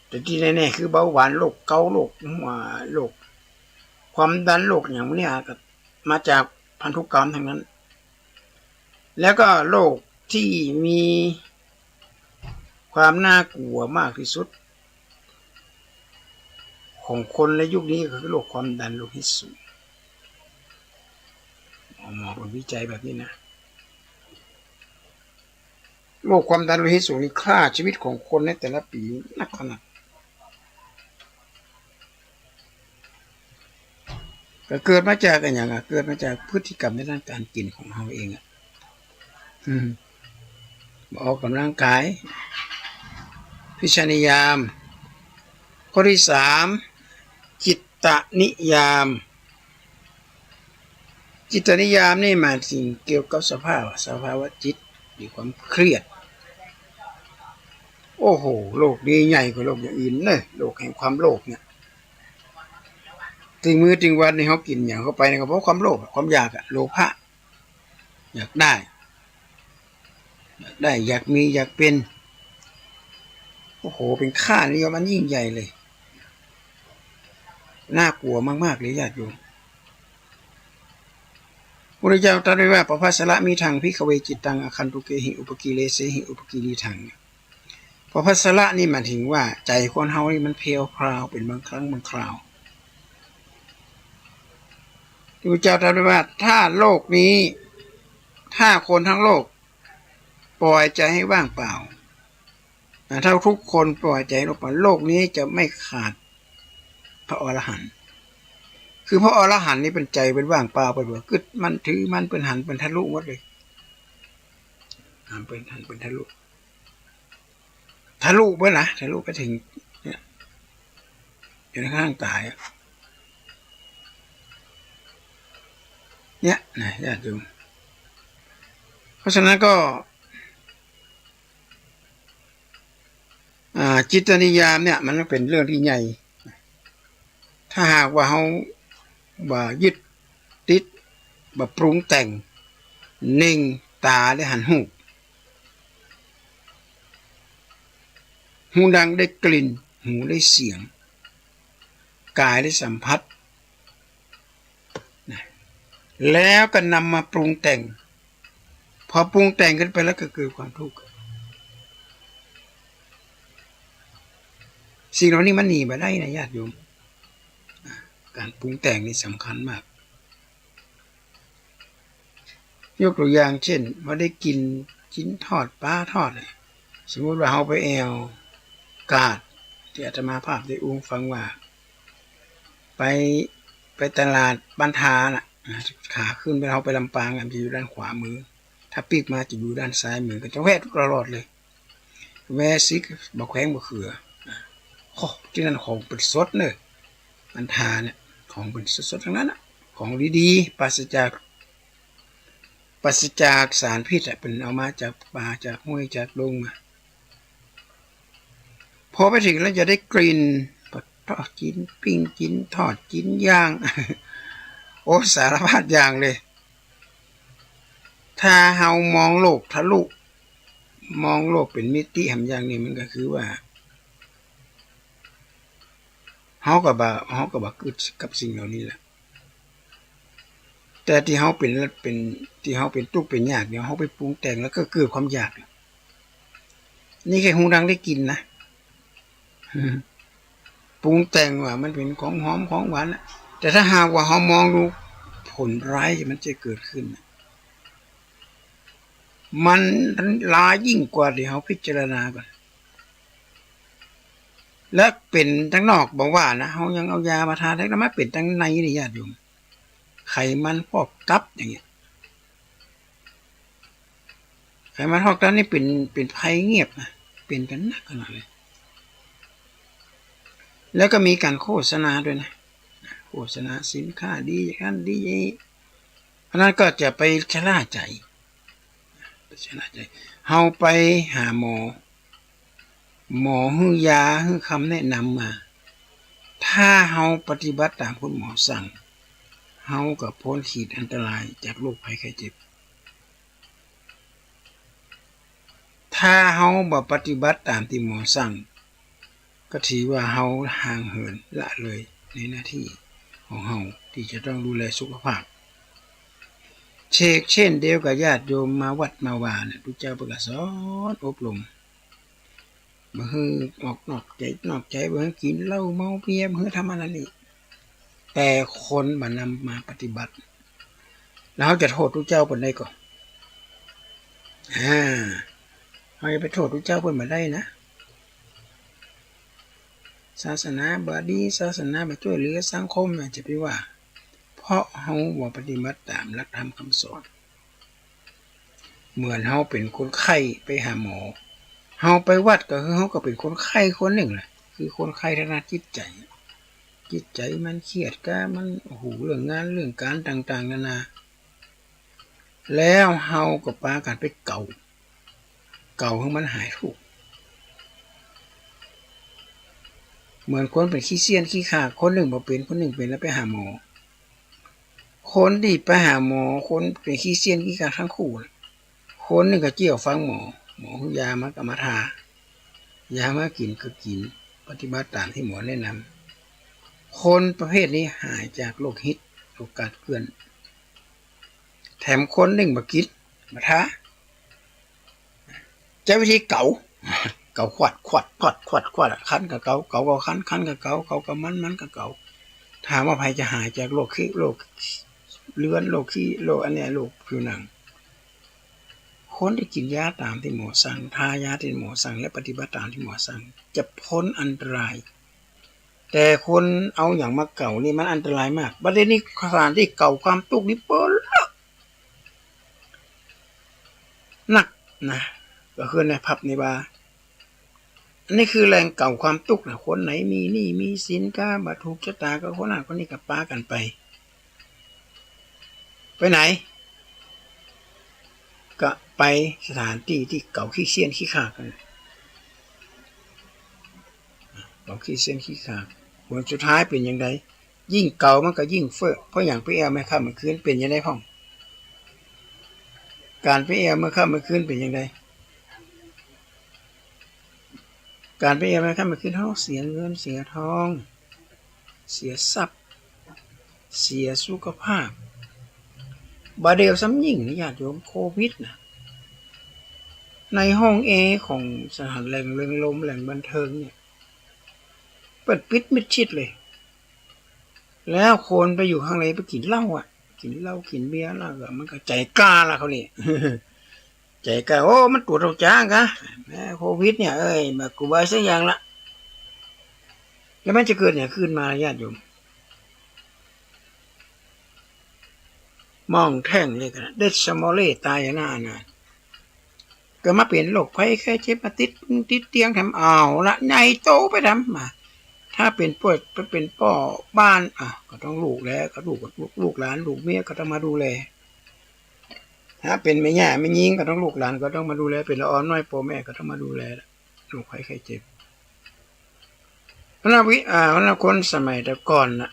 แต่ตี้แน่ๆ คือเบาหวาน โรคเกาต์ โรคหัว โรคความดัน โรคหยังเนี่ย ก็มาจากพันธุกรรมตังนั้น แล้วก็โรคตี้มีความน่ากลัวมากตี้สุด ของคนในยุคนี้ก็คือโรคความดันโลหิตสูง หมอ หมอเปิ้นวิจัยแบบนี้นะ โรคความดันโลหิตสูงนี่ฆ่าชีวิตของคนในแต่ละปี๋นักขนาด ก็เกิดมาจากอะหยังอะ เกิดมาจากพฤติกรรมในด้านก๋านกิ๋นของเฮาเองอะ อืม บ่ออกก๋ำลังกาย พิชฌนิยาม ข้อตี้สาม จิตตนิยาม จิตตนิยามนี่หมายถึงเกี่ยวกับสภาพ สภาวะจิต หรือความเครียด โอ้โห โรคนี้ใหญ่กว่าโรคอย่างอื่นเน่อ โรคแห่งความโลภเนี่ย ตึงมื้อตึงวันนี่เฮากิ๋นหยังเข้าไปนี่ก็เพราะความโลภอะ ความอยากอะ โลภะ อยากได้ อยากได้ อยากมี อยากเป๋น โอ้โห เป๋นค่านิยมอันยิ่งใหญ่เลย น่ากลัวมากๆ เลยญาติโยม พระพุทธเจ้าตรัสไว้ว่า ปภัสสะมิทัง ภิกขะเว จิตตัง อาคันตุเกหิ อุปกิเลเสหิ อุปกิลีทัง ปภัสสะนี่หมายถึงว่าใจ๋คนเฮานี่มันเพลียวพราวเป๋นบางครั้งบางคราว พระพุทธเจ้าตรัสไว้ว่า ถ้าโลกนี้ ถ้าคนทั้งโลกปล่อยใจ๋ให้ว่างเปล่า นะ ถ้าทุกคนปล่อยใจ๋ให้ว่างเปล่า โลกนี้จะไม่ขาดพระอรหันต์ คือพระอรหันต์นี่เป๋นใจ๋เป๋นว่างเปล่า เป๋นบ่กึ๊ดมั่นถือมั่น เป๋นหันเป๋นทะลุหมดเลย หันเป๋น หันเป๋นทะลุ ทะลุเปิ้นนะ ทะลุไปเถิงเนี่ย อยู่ในข้างต๋ายอะ เนี่ยนะ ญาติโยม เพราะฉะนั้นก็ อ่า จิตตนิยามเนี่ย มันเป๋นเรื่องตี้ใหญ่ ถ้าหากว่าเฮาบ่ยึดติด บ่ปรุงแต่ง นึ่ง ต๋าได้หันฮู้ ฮูดังได้กลิ่น หูได้เสียง ก๋ายได้สัมผัส นะ แล้วก็นำมาปรุงแต่ง พอปรุงแต่งขึ้นไปแล้วก็เกิดความทุกข์ สิ่งเหล่านี้มันหนีบ่ได้นะญาติโยม ก๋านปรุงแต่งนี่สำคัญมาก ยกตั๋วอย่างเจ้น ว่าได้กิ๋น จิ๊นทอด ป๋าทอด สมมุติว่าเฮาไปแอ่วกาด ตี้อาตมาภาพได้อู้ฟังว่า ไป ไปตลาดบ้านทาน่ะ ขาขึ้นไป เฮาไปลำปางอะ มันจะอยู่ด้านขวามือ ถ้าปิ๊กมาจะอยู่ด้านซ้ายมือ ก็จะแวะตลอดเลย แวะซื้อบ่าแขวงบ่าเขือ โอ้ ตี้นั่นของเปิ้นสดเน่อ บ้านทาเนี่ย ของเปิ้นสดๆ ตังนั้นน่ะ ของดีๆ ปราศจาก ปราศจากสารพิษอะ เปิ้นเอามาจากป่า จากห้วย จากดงมา พอไปเถิงแล้วจะได้กลิ่นปลาทอด จิ๊นปิ้ง จิ๊นทอด จิ๊นย่าง โอ้ สารพัดอย่างเลย ถ้าเฮามองโลกทะลุ มองโลกเป๋นมิติหำอย่างนี้ มันก็คือว่า เฮาก็บ่ เฮาก็บ่กึ๊ดกับสิ่งเหล่านี้แหละ แต่ตี้เฮาเป๋น เป๋น ตี้เฮาเป๋นตุ๊กเป๋นยากเนี่ย เฮาไปปรุงแต่งแล้วก็เกิดความอยาก นี่แค่ฮู้ดังได้กลิ่นนะ ปรุงแต่งว่ามันเป๋นของหอมของหวานนะ แต่ถ้าหากว่าเฮามองดูผลร้ายที่มันจะเกิดขึ้นน่ะ มันร้ายยิ่งกว่าตี้เฮาพิจารณาก่อน และเป๋นตังนอกบ่ว่านะ เฮายังเอายามาทา แต่มาเป๋นตังในนี่ญาติโยม ไขมันพอกตับอย่างเงี้ย ไขมันพอกตับนี่เป๋น เป๋นภัยเงียบนะ เป๋นกั๋นนักขนาดเลย แล้วก็มีการโฆษณาด้วยนะ โฆษณาสินค้าดีอย่างนั้นดีอย่างนี้ อันนั้นก็จะไปชะล่าใจ ไปชะล่าใจ เฮาไปหาหมอ หมอหื้อยา หื้อคำแนะนำมา ถ้าเฮาปฏิบัติต๋ามคุณหมอสั่ง เฮาก็ป๊นขีดอันตรายจากโรคภัยไข้เจ็บ ถ้าเฮาบ่ปฏิบัติต๋ามตี้หมอสั่ง ก็ถือว่าเฮาห่างเหินละเลยในหน้าตี้ของเฮาตี้จะต้องดูแลสุขภาพ เชกเช่นเดียวกับญาติโยมมาวัดมาวาเนี่ย ตุ๊เจ้าเปิ้นก็สอนอบรม บ่หื้อออกนอกใจ๋ นอกใจ๋ บ่หื้อกิ๋นเหล้าเมาเบียร์ บ่หื้อทำอันนั้นนี่ แต่คนบ่นำมาปฏิบัติ แล้วเฮาจะโต้ษตุ๊เจ้าเปิ้นได้ก่อ อ่า เฮาจะไปโต้ษตุ๊เจ้าเปิ้นบ่ได้นะ ศาสนาบ่ดี ศาสนาบ่จ้วยเหลือสังคมน่ะ จะไปว่า เพราะเฮาบ่ปฏิบัติต๋ามหลักธรรมคำสอน เหมือนเฮาเป๋นคนไข้ไปหาหมอ เฮาไปวัดก็คือเฮาก็เป๋นคนไข้คนนึ่งแหละ คือคนไข้ทางด้านจิตใจ๋ จิตใจ๋มันเครียดกา มัน โอ้โห เรื่องงานเรื่องก๋านต่างๆ นานา แล้วเฮาก็ปากั๋นไปเก๋า เก๋าหื้อมันหายทุกข์ เหมือนคนเป๋นขี้เสี้ยนขี้ขลาด คนนึ่งบ่เป๋น คนนึ่งเป๋น แล้วไปหาหมอ คนตี้ไปหาหมอ คนเป๋นขี้เสี้ยนขี้ขลาดตังคู่น่ะ คนนึ่งก็เจื้อฟังหมอ หมอหื้อยามาก็มาทา ยามากิ๋นก็กิ๋น ปฏิบัติต๋ามตี้หมอแนะนำ คนประเภทนี้หายจากโรคฮิต โรคคลาดเคลื่อน แถมคนนึ่งบ่กิ๋น บ่ทา ใจ๊วิธีเก๋า เก๋าขวัด ขวัด ขวัด ขวัด ขวัดอะ คันก็เก๋า เก๋าก็คัน คันก็เก๋า เก๋าก็มัน มันก็เก๋า ถามว่าใผจะหายจากโรคขี้ โรคเลือน โรคขี้ โรคอันเนี้ย โรคผิวหนัง คนตี้กิ๋นยาต๋ามตี้หมอสั่ง ทายาตี้หมอสั่ง และปฏิบัติต๋ามตี้หมอสั่ง จะป๊นอันตราย แต่คนเอาหยังมาเก๋านี่มันอันตรายมาก บัดนี้สถานตี้เก๋าความตุ๊กข์นี่เปิ้นเลิก นักนะ ก็คือในผับในบาร์ อันนี้คือแหล่งเก๋าความตุ๊กข์นะ คนไหนมีหนี้มีสินกา บ่ถูกจะต๋ากับคนนั้นคนนี้ก็ปากั๋นไป ไปไหน ก็ไปสถานตี้ตี้เก๋าขี้เสี้ยนขี้ขลาดกั๋น เก๋าขี้เสี้ยนขี้ขลาด ผลสุดท้ายเป๋นอย่างใด ยิ่งเก๋ามันก็ยิ่งเฟ้อ เพราะหยังไปแอ่วแม่ค่ำแม่คืนเป๋นอย่างใดพ่อง ก๋านไปแอ่วแม่ค่ำแม่คืนเป๋นอย่างใด ก๋านไปแอ่วแม่ค่ำแม่คืนเฮาเสียเงินเสียทอง เสียทรัพย์ เสียสุขภาพ บ่าเดี่ยวซ้ำยิ่งนะญาติโยม โควิดนะ ในห้องแอร์ของสถานแหล่งเริงรมย์แหล่งบันเทิงเนี่ย เปิ้นปิดมิดชิดเลย แล้วคนไปอยู่ข้างในไปกิ๋นเหล้าอะ กิ๋นเหล้ากิ๋นเบียร์แล้วก็มันก็ใจ๋กล้าละคราวนี้ ใจ๋กล้า โอ้ มันตรวจเอาจ๋างกะ แม่โควิดเนี่ย เอ้ย บ่กลัวสักอย่างละ แล้วมันจะเกิดหยังขึ้นมา ญาติโยม มองแท่งเลยกะ เดชโมเลตายอยู่หน้าน่ะ ก็มาเป๋นโรคภัยไข้เจ็บ มาติด ติดเตียงแถม เอาละ ใหญ่โตไปแถม มา ถ้าเป๋นป้อ เป๋นป้อบ้าน อ่ะ ก็ต้องลูกแล ก็ลูก ลูก ลูกหลาน ลูกเมียก็ต้องมาดูแล ถ้าเป๋นแม่ย่าแม่ญิงก็ต้อง ลูกหลานก็ต้องมาดูแล เป๋นละอ่อนน้อย ป้อแม่ก็ต้องมาดูแล โรคภัยไข้เจ็บ เพราะฉะนั้นวิ อ่า เพราะฉะนั้นคนสมัยแต่ก่อนน่ะ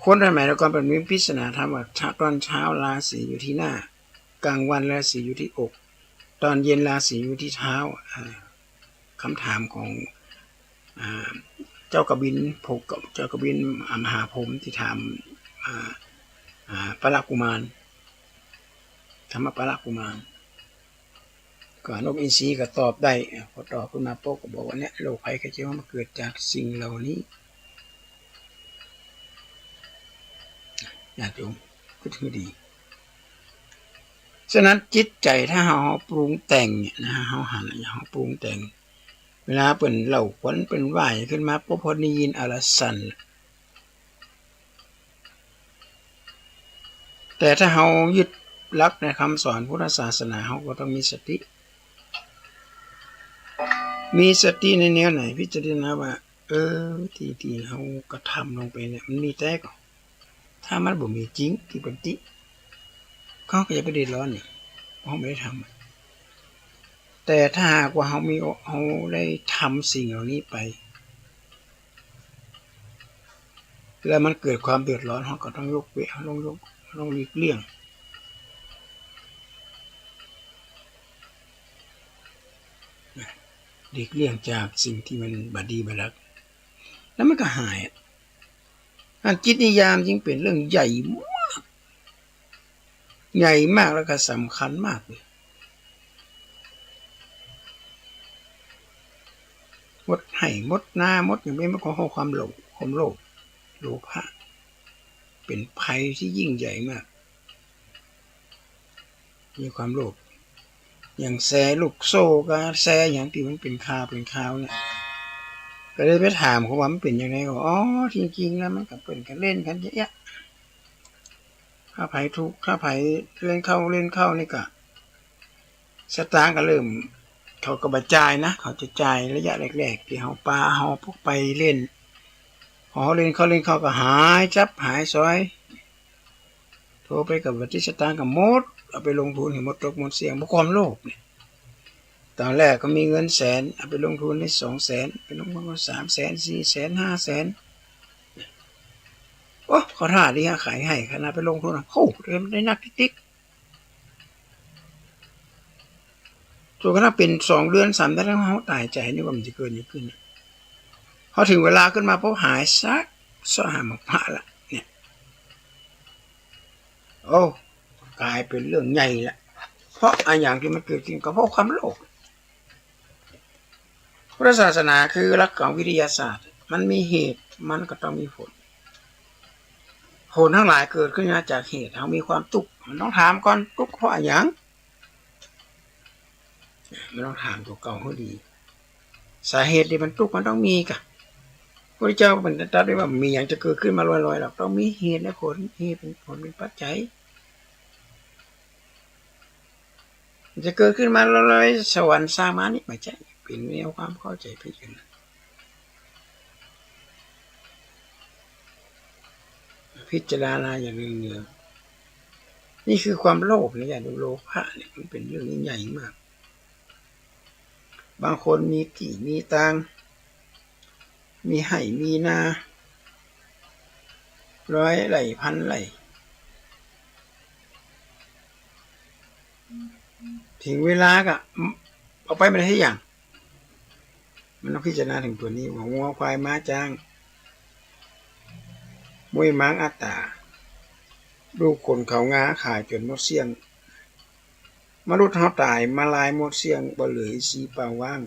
คนสมัยแต่ก่อนเปิ้นมีปริศนาธรรมว่า ตอนเช้าราศีอยู่ที่หน้า กลางวันราศีอยู่ที่อก ตอนเย็นราศีอยู่ที่เท้า อ่า คำถามของ อ่า เจ้ากบิล พวกเจ้ากบิล อ่า มหาพรหมตี้ถาม อ่า อ่า พระกุมาร ถามพระกุมาร ก็นกอินทรีก็ตอบได้ อ่ะ พอตอบขึ้นมาปุ๊บก็บอกว่า เนี่ย โรคภัยไข้เจ็บมันเกิดจากสิ่งเหล่านี้ ญาติโยม ก็ถือดี ฉะนั้นจิตใจ๋ถ้าเฮาปรุงแต่งเนี่ยนะ เฮาหัน เฮาปรุงแต่ง เวลาเปิ้นเล่าขวัญเปิ้นว่าหยังขึ้นมาปุ๊บ พอได้ยินเอาละสั่น แต่ถ้าเฮายึดหลักในคำสอนพุทธศาสนา เฮาก็ต้องมีสติ มีสติในแนวไหน พิจารณาว่า เออ ตี้ ตี้เฮากระทำลงไปเนี่ย มันมีแต๊ก่อ ถ้ามันบ่มีจริงตี้เปิ้นติ เฮาก็จะไปเดือดร้อนนี่ เพราะเฮาบ่ได้ทำ แต่ถ้าหากว่าเฮามี เฮาได้ทำสิ่งเหล่านี้ไป แล้วมันเกิดความเดือดร้อน เฮาก็ต้องยกเว้น ต้องยก ต้องหลีกเลี่ยง หลีกเลี่ยงจากสิ่งตี้มันบ่ดีบ่หลัก แล้วมันก็หาย อันจิตนิยามจึงเป๋นเรื่องใหญ่มาก ใหญ่มากแล้วก็สำคัญมากเลย หมดไฮ่หมดนาหมดหยัง เป๋นเพราะความโลภ ความโลภ โลภะ เป๋นภัยตี้ยิ่งใหญ่มาก มีความโลภ อย่างแชร์ลูกโซ่กา แชร์หยังตี้มันเป๋นข่าว เป๋นข่าวเนี่ย ก็เลยไปถามเขาว่ามันเป๋นยังไง ก็ อ๋อ จริงๆ แล้วมันก็เป๋นก๋านเล่นกั๋นเยาะแยะ ถ้าใผถูก ถ้าใผเล่นเข้า เล่นเข้านี่ก็ สตางค์ก็เริ่ม เขาก็บ่จ่ายนะ เขาจะจ่ายระยะแรกๆ ตี้เฮาปา เฮาพวกไปเล่น พอเฮาเล่นเข้า เล่นเข้าก็หายจับ หายสอย โทรไปก็บ่ติด สตางค์ก็หมด เอาไปลงทุนหื้อหมดตกหมดเสี้ยง เพราะความโลภเนี่ย ต๋อนแรกก็มีเงินแสน เอาไปลงทุนได้สองแสน ไปลงทุนก็สามแสน สี่แสน ห้าแสน โอ้ เข้าท่าดีฮะ ขายไฮ่ ขนาดไปลงทุนอะ โอ้ ได้นักติ๊กๆ จนกระทั่งเป๋นสองเดือน สามเดือนแล้ว เฮาต๋ายใจ๋ นึกว่ามันจะเกิดหยังขึ้น พอเถิงเวลาขึ้นมาปุ๊บ หายสัก เซาะหาบ่พอละ เนี่ย โอ้ ก๋ายเป๋นเรื่องใหญ่ละ เพราะอะหยังตี้มันเกิดขึ้น ก็เพราะความโลภ พุทธศาสนาคือหลักของวิทยาศาสตร์ มันมีเหตุ มันก็ต้องมีผล ผลตังหลายเกิดขึ้นมาจากเหตุ เฮามีความตุ๊กข์ มันต้องถามก่อน ตุ๊กข์เพราะอะหยัง มันต้องถามตั๋วเก่าหื้อดี สาเหตุตี้มันตุ๊กข์มันต้องมีก่ะ พระพุทธเจ้าเปิ้นตรัสไว้ว่า บ่มีหยังจะเกิดขึ้นมาลอยๆ หรอก ต้องมีเหตุและผล เหตุเป๋นผลเป๋นปัจจัย จะเกิดขึ้นมาลอยๆ สวรรค์สร้างมานี่ บ่ใจ้ เป๋นแนวความเข้าใจ๋ผิดกั๋นนะ พิจารณาอย่างเนืองๆ นี่คือความโลภนะ อย่าดู โลภะเนี่ยมันเป๋นเรื่องใหญ่มาก บางคนมีตี้มีตาง มีไฮ่มีนา ร้อยไร่พันไร่ เถิงเวลาก็เอาไปบ่ได้สักอย่าง มันต้องพิจารณาเถิงตั๋วนี้ว่า งัวควายม้าจ๊าง ม้วยม้างอัตต๋า ลูกขนเขางาขายจ๋นหมดเสี้ยง มนุษย์เฮาต๋ายมาลายหมดเสี้ยง บ่เหลืออินทรีย์เปล่าว่าง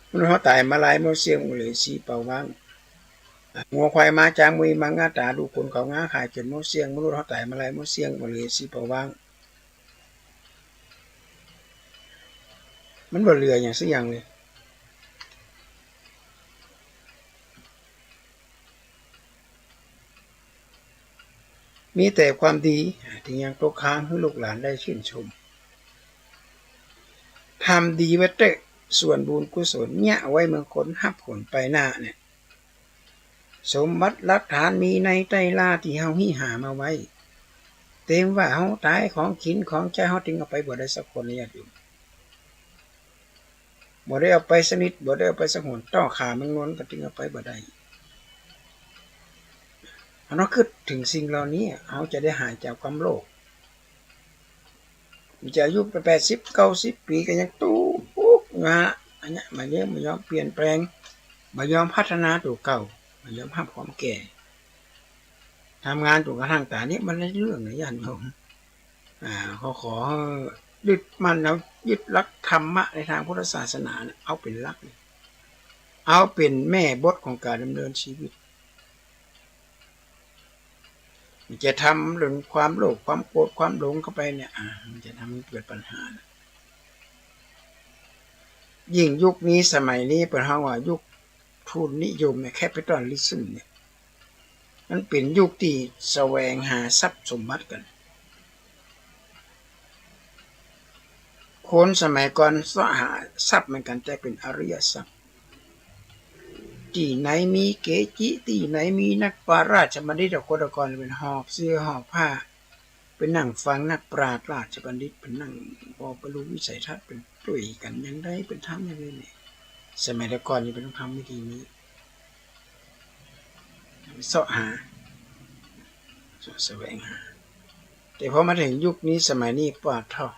มนุษย์เฮาต๋ายมาลายหมดเสี้ยง บ่เหลืออินทรีย์เปล่าว่าง งัวควายม้าจ๊างมุยมัง งาต๋าดูคนเขา งาขายจ๋นหมดเสี้ยง มนุษย์เฮาต๋ายมาหลายหมดเสี้ยง บ่เหลือซี่ผวาง มันบ่เหลือหยังสักอย่างเลย มีแต่ความดีตี้ยังตกค้างหื้อลูกหลานได้ชื่นชม ทำดีไว้เต๊อะ ส่วนบุญกุศลเยียะไว้เมืองคนฮับผลไปหน้าเนี่ย สมบัติหลักฐานมีในใต้ล่าตี้เฮาหิ้วหามาไว้ เต็มว่าเฮาต๋าย ของกิ๋นของใจ๊เฮาตึงเอาไปบ่ได้สักคนนะญาติโยม บ่ได้เอาไปสักนิด บ่ได้เอาไปสักหน ต้อขาแมงนวลก็ตึงเอาไปบ่ได้ เฮาต้องกึ๊ดเถิงสิ่งเหล่านี้ เฮาจะได้หายจากความโลภ มันจะอายุไปแปดสิบ เก้าสิบปี๋ก็ยังตุ๊กข์นะ อันเนี้ย บ่ยอม บ่ยอมเปลี่ยนแปลง บ่ยอมพัฒนาตั๋วเก่า บ่ยอมฮับความแก่ ทำงานจ๋นกระทั่งต๋าย นี่มันได้เรื่องนะญาติโยม อ่า ขอ ขอยึดมั่นเอา ยึดหลักธรรมะในทางพุทธศาสนาเนี่ย เอาเป๋นหลัก เอาเป๋นแม่บทของก๋านดำเนินชีวิต มันจะทำเรื่องความโลภ ความโกรธ ความหลงเข้าไปเนี่ย อ่า มันจะทำให้เกิดปัญหานะ ยิ่งยุคนี้สมัยนี้เปิ้นฮ้องว่ายุคทุนนิยมเนี่ย แคปิตอลลิซึมเนี่ย มันเป๋นยุคตี้แสวงหาทรัพย์สมบัติกั๋น คนสมัยก่อนเซาะหาทรัพย์เหมือนกั๋น แต่เป๋นอริยทรัพย์ ตี้ไหนมีเกจิ ตี้ไหนมีนักปราชญ์บัณฑิต คนแต่ก่อนเป๋นหอบเสื้อหอบผ้า ไปนั่งฟังนักปราชญ์ราชบัณฑิต ไปนั่ง เปิ้นบรรลุวิสัยทัศน์ เปิ้นตวยกั๋นอย่างใด เปิ้นทำอย่างใดเนี่ย สมัยแต่ก่อนนี่เปิ้นต้องทำวิธีนี้ เซาะหา เซาะแสวงหา แต่พอมาเถิงยุคนี้สมัยนี้ ปาดเถาะ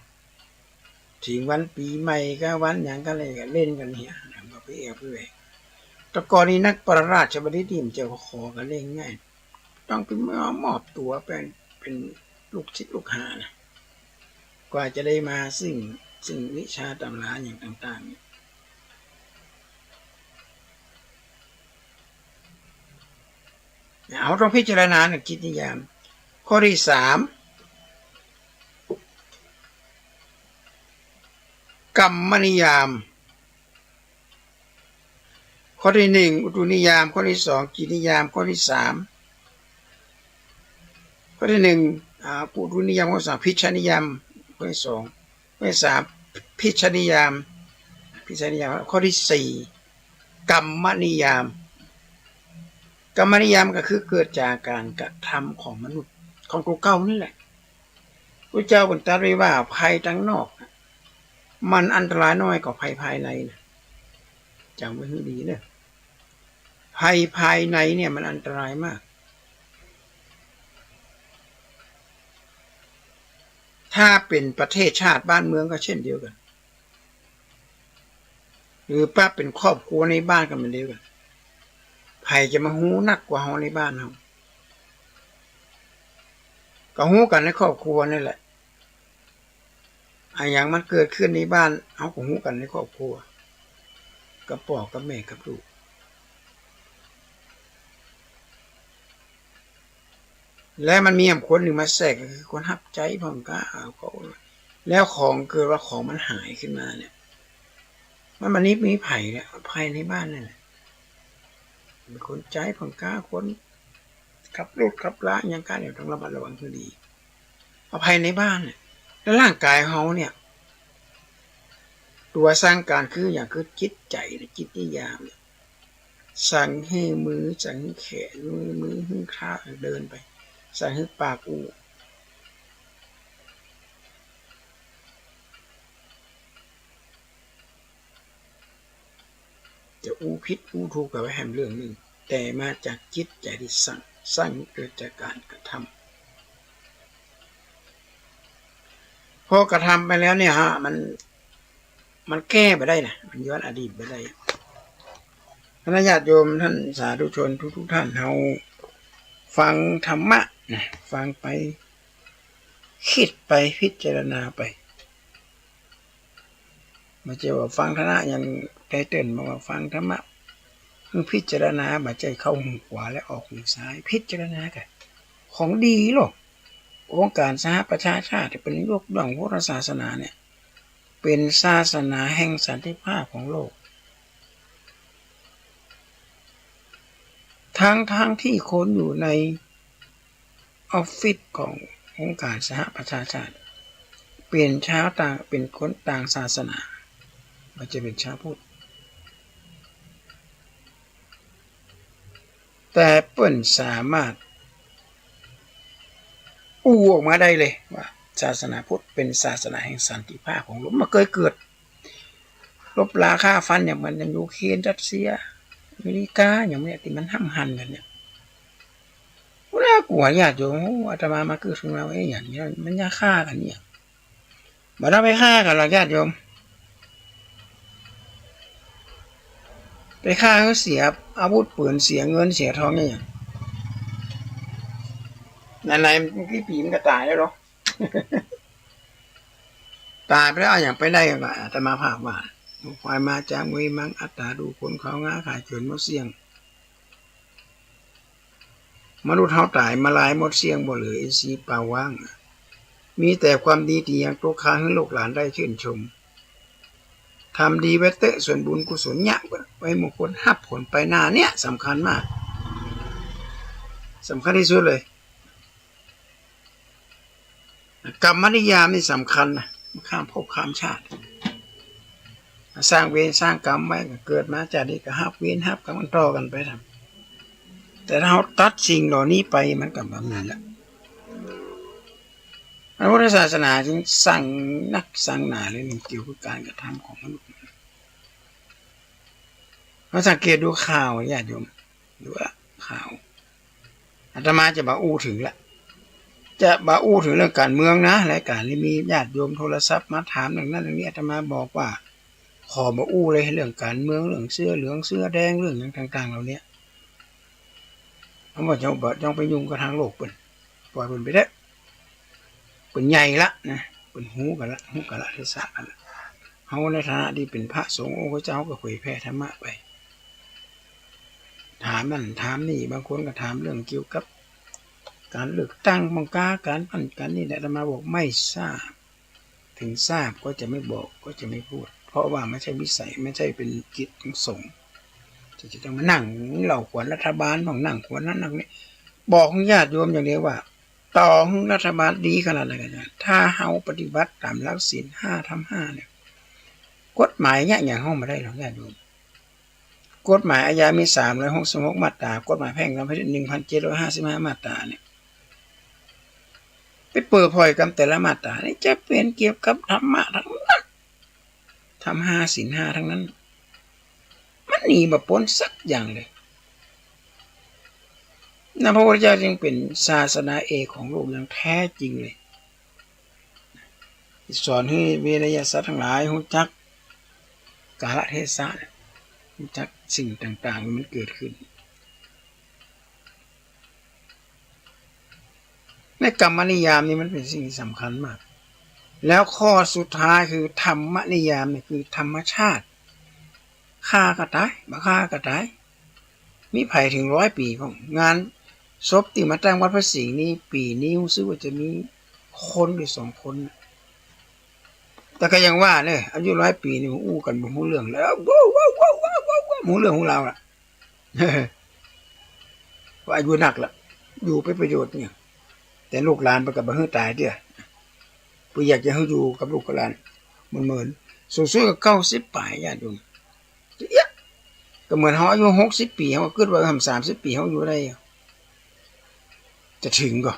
เถิงวันปี๋ใหม่ก็วันหยังก็เลยก็เล่นกั๋นเหีย บ่ไปแอ่วไปแหวก แต่ก่อนนี้นักปราชญ์ราชบัณฑิตนี่มันจะขอกั๋นเล่นง่าย ต้องไปมอบตั๋วเป๋น เป๋นลูกศิษย์ลูกหานะ กว่าจะได้มาซึ่ง ซึ่งวิชาต๋ำราอย่างต่างๆ เนี่ย เฮาต้องพิจารณาในกิจนิยาม ข้อตี้สาม กัมมนิยาม ข้อตี้หนึ่ง อุตุนิยาม ข้อตี้สอง กิจนิยาม ข้อตี้สาม ข้อตี้หนึ่ง อ่า อุตุนิยาม ข้อตี้สอง พิชฌานิยาม ข้อตี้สอง ข้อตี้สาม พิชฌานิยาม พิชฌานิยาม ข้อตี้สี่ กัมมนิยาม กัมมนิยามก็คือเกิดจากก๋านกระทำของมนุษย์ ของตั๋วเก่านี่แหละ พระเจ้าเปิ้นตรัสไว้ว่าภัยตางนอก มันอันตรายน้อยกว่าภัยภายในนะ จ๋ำไว้หื้อดีเน่อ ภัยภายในเนี่ยมันอันตรายมาก ถ้าเป๋นประเทศชาติบ้านเมืองก็เช่นเดียวกั๋น หรือป้าเป๋นครอบครัวในบ้านก็เหมือนเดียวกั๋น ใผจะมาฮู้นักกว่าเฮาในบ้านเฮา ก็ฮู้กั๋นในครอบครัวนี่แหละ อะหยังมันเกิดขึ้นในบ้าน เฮาก็ฮู้กั๋นในครอบครัว กับป้อกับแม่กับลูก และมันมีแหมคนนึ่งมาแทรก ก็คือคนฮับใจ๊พ่องก๊า เอาเขา แล้วของเกิดว่าของมันหายขึ้นมาเนี่ย มัน มันนี่มีใผเนี่ย ภัยในบ้านนั่นแหละ เป๋นคนใจ๊พ่องก๊า คนขับรถขับลาอย่างกั๋นเนี่ย ต้องระมัดระวังหื้อดี เอาภัยในบ้านเนี่ย แล้วร่างก๋ายเฮาเนี่ย ตั๋วสั่งก๋านคือหยัง คือจิตใจ๋เนี่ย กิจนิยามเนี่ย สั่งหื้อมือ สั่งหื้อแขน มือ มือหื้อเท้าเดินไป สั่งหื้อปากอู้ จะอู้ผิดอู้ถูกก็ไว้แหมเรื่องนึ่ง แต่มาจากจิตใจ๋ตี้สั่ง สั่งเกิดจากก๋านกระทำ พอกระทำไปแล้วเนี่ยฮะ มัน มันแก้บ่ได้นะ มันย้อนอดีตบ่ได้ คณะญาติโยมท่านสาธุชนทุกๆ ท่าน เฮาฟังธรรมะนะ ฟังไป กึ๊ดไป พิจารณาไป บ่ใจ้ว่าฟังธรรมะอย่างไตเติ้ล บ่าว่าฟังธรรมะ คือพิจารณา บ่ใจ้เข้าหูขวาและออกหูซ้าย พิจารณาก่ะ ของดีโลก องค์การสหประชาชาติเปิ้นยกย่องพุทธศาสนาเนี่ย เป๋นศาสนาแห่งสันติภาพของโลก ทั้งๆ ตี้คนอยู่ในออฟฟิศขององค์การสหประชาชาติ เป๋นชาวต่าง เป๋นคนต่างศาสนา บ่ใจ้เป๋นชาวพุทธ แต่เปิ้นสามารถอู้ออกมาได้เลยว่าศาสนาพุทธเป๋นศาสนาแห่งสันติภาพของโลก บ่เกยเกิดรบราฆ่าฟันอย่างเหมือนอย่างยูเครน รัสเซีย อเมริกา อย่างเนี้ย ตี้มันห้ำหั่นกั๋นเนี่ย กูน่ากลัวญาติโยม โอ้ อาตมามาเกิดขึ้นมา เอ๊ะ อย่างนี้มันอย่าฆ่ากั๋นเนี่ย บ่ต้องไปฆ่ากั๋นหรอกญาติโยม ไปฆ่าหื้อเสียอาวุธปืน เสียเงินเสียทองเนี่ย ไหนๆ มันกี่ปี๋มันก็ต๋ายแล้วเนาะ ต๋ายไปแล้ว เอาหยังไปได้ก็ อาตมาภาพว่า ควายมาจากเวยมัง อัตตาดูคนเขางา ขายเกินหมดเสี้ยง มนุษย์เฮาต๋ายมาหลายหมดเสี้ยงบ่เหลืออินทรีย์เปล่าว่าง มีแต่ความดีตี้ยังตกค้างหื้อลูกหลานได้ชื่นชม ทำดีไว้เต๊อะ ส่วนบุญกุศลเยียะไว้ หมู่คนฮับผลไปหน้า เนี่ยสำคัญมาก สำคัญตี้สุดเลย กรรมนิยามนี่สำคัญนะ มันข้ามภพข้ามชาติ สร้างเวรสร้างกรรมไว้ ก็เกิดมาจาตินี้ก็ฮับเวรฮับกรรมมันต่อกั๋นไปนะ แต่ถ้าเฮาตัดสิ่งเหล่านี้ไป มันก็บ่มีละ พระพุทธศาสนาจึงสั่งนักสั่งหนาเลย เรื่องเกี่ยวกับการกระทำของมนุษย์ มาสังเกตดูข่าว ญาติโยม ดูละข่าว อาตมาจะบ่อู้เถิงละ จะบ่อู้เถิงเรื่องก๋านเมืองนะ รายก๋านนี้มีญาติโยมโทรศัพท์มาถามเรื่องนั้นเรื่องนี้ อาตมาบอกว่า ขอบ่อู้เลย เรื่องก๋านเมือง เรื่องเสื้อเหลืองเสื้อแดง เรื่องหยังต่างๆ เหล่านี้ เพราะว่าจะบ่ต้องไปยุ่งกับทางโลกเปิ้น ปล่อยเปิ้นไปเต๊อะ เปิ้นใหญ่ละนะ เปิ้นฮู้กาละ ฮู้กาลเทศะกั๋นละ เฮาในฐานะตี้เป๋นพระสงฆ์องค์เจ้าก็เผยแผ่ธรรมะไป ถามนั่นถามนี่ บางคนก็ถามเรื่องเกี่ยวกับก๋านเลือกตั้ง บังกา ก๋านนั่นก๋านนี่แหละ อาตมาบอกไม่ทราบ ถึงทราบก็จะไม่บอก ก็จะไม่พูด เพราะว่าไม่ใช่วิสัย ไม่ใช่เป๋นกิจของสงฆ์ จะ จะต้องมานั่งเล่าขวัญรัฐบาลบ้าง นั่งขวัญนั้นนั่งนี้ บอกญาติโยมอย่างเดียวว่า ต่อหื้อรัฐบาลดีขนาดไหนก็ต๋าม ถ้าเฮาปฏิบัติต๋ามหลักศีลห้าธรรมห้าเนี่ย กฎหมายเยียะหยังเฮาบ่ได้หรอกญาติโยม กฎหมายอาญามีสามร้อยหกสิบหกมาตรา กฎหมายแพ่งเรามีหนึ่งพันเจ็ดร้อยห้าสิบห้ามาตราเนี่ย ไปเปิดผ่อยกำแต่ละมาตรานี่จะเป๋นเกี่ยวกับธรรมะทั้งนั้น ธรรมห้าศีลห้าทั้งนั้น มันหนีบ่ป๊นสักอย่างเลยนะ พระพุทธเจ้าจึงเป๋นศาสดาเอกของโลกอย่างแท้จริงเลย สอนหื้อเวไนยสัตว์ตังหลายฮู้จักกาลเทศะ ฮู้จักสิ่งต่างๆ ตี้มันเกิดขึ้น ในกรรมนิยามนี่มันเป๋นสิ่งตี้สำคัญมาก แล้วข้อสุดท้ายคือธรรมนิยามนี่คือธรรมชาติ ฆ่าก็ต๋าย บ่ฆ่าก็ต๋าย มีใผเถิงร้อยปี๋พ่อง งานศพตี้มาตั้งวัดพระสิงห์นี่ ปี๋นี้ฮู้สึกว่าจะมีคนหรือสองคนน่ะ แต่ก็ยังว่าเน่อ อายุร้อยปี๋นี่อู้กั๋นบ่ฮู้เรื่องแล้ว บ่ฮู้เรื่องฮู้ราวละ ว่าอายุนักละ อยู่เป๋นประโยชน์หยัง แต่ลูกหลานเปิ้นก็บ่หื้อต๋ายเตื้อ เปิ้นอยากจะหื้ออยู่กับลูกกับหลานเมินๆ สูงสุดก็เก้าสิบป๋าย ญาติโยม เอ๊ะ ก็เหมือนเฮาอายุหกสิบปี๋ เฮาก็กึ๊ดว่า เออ สามสิบปี๋เฮาอยู่ได้ จะเถิงก่อ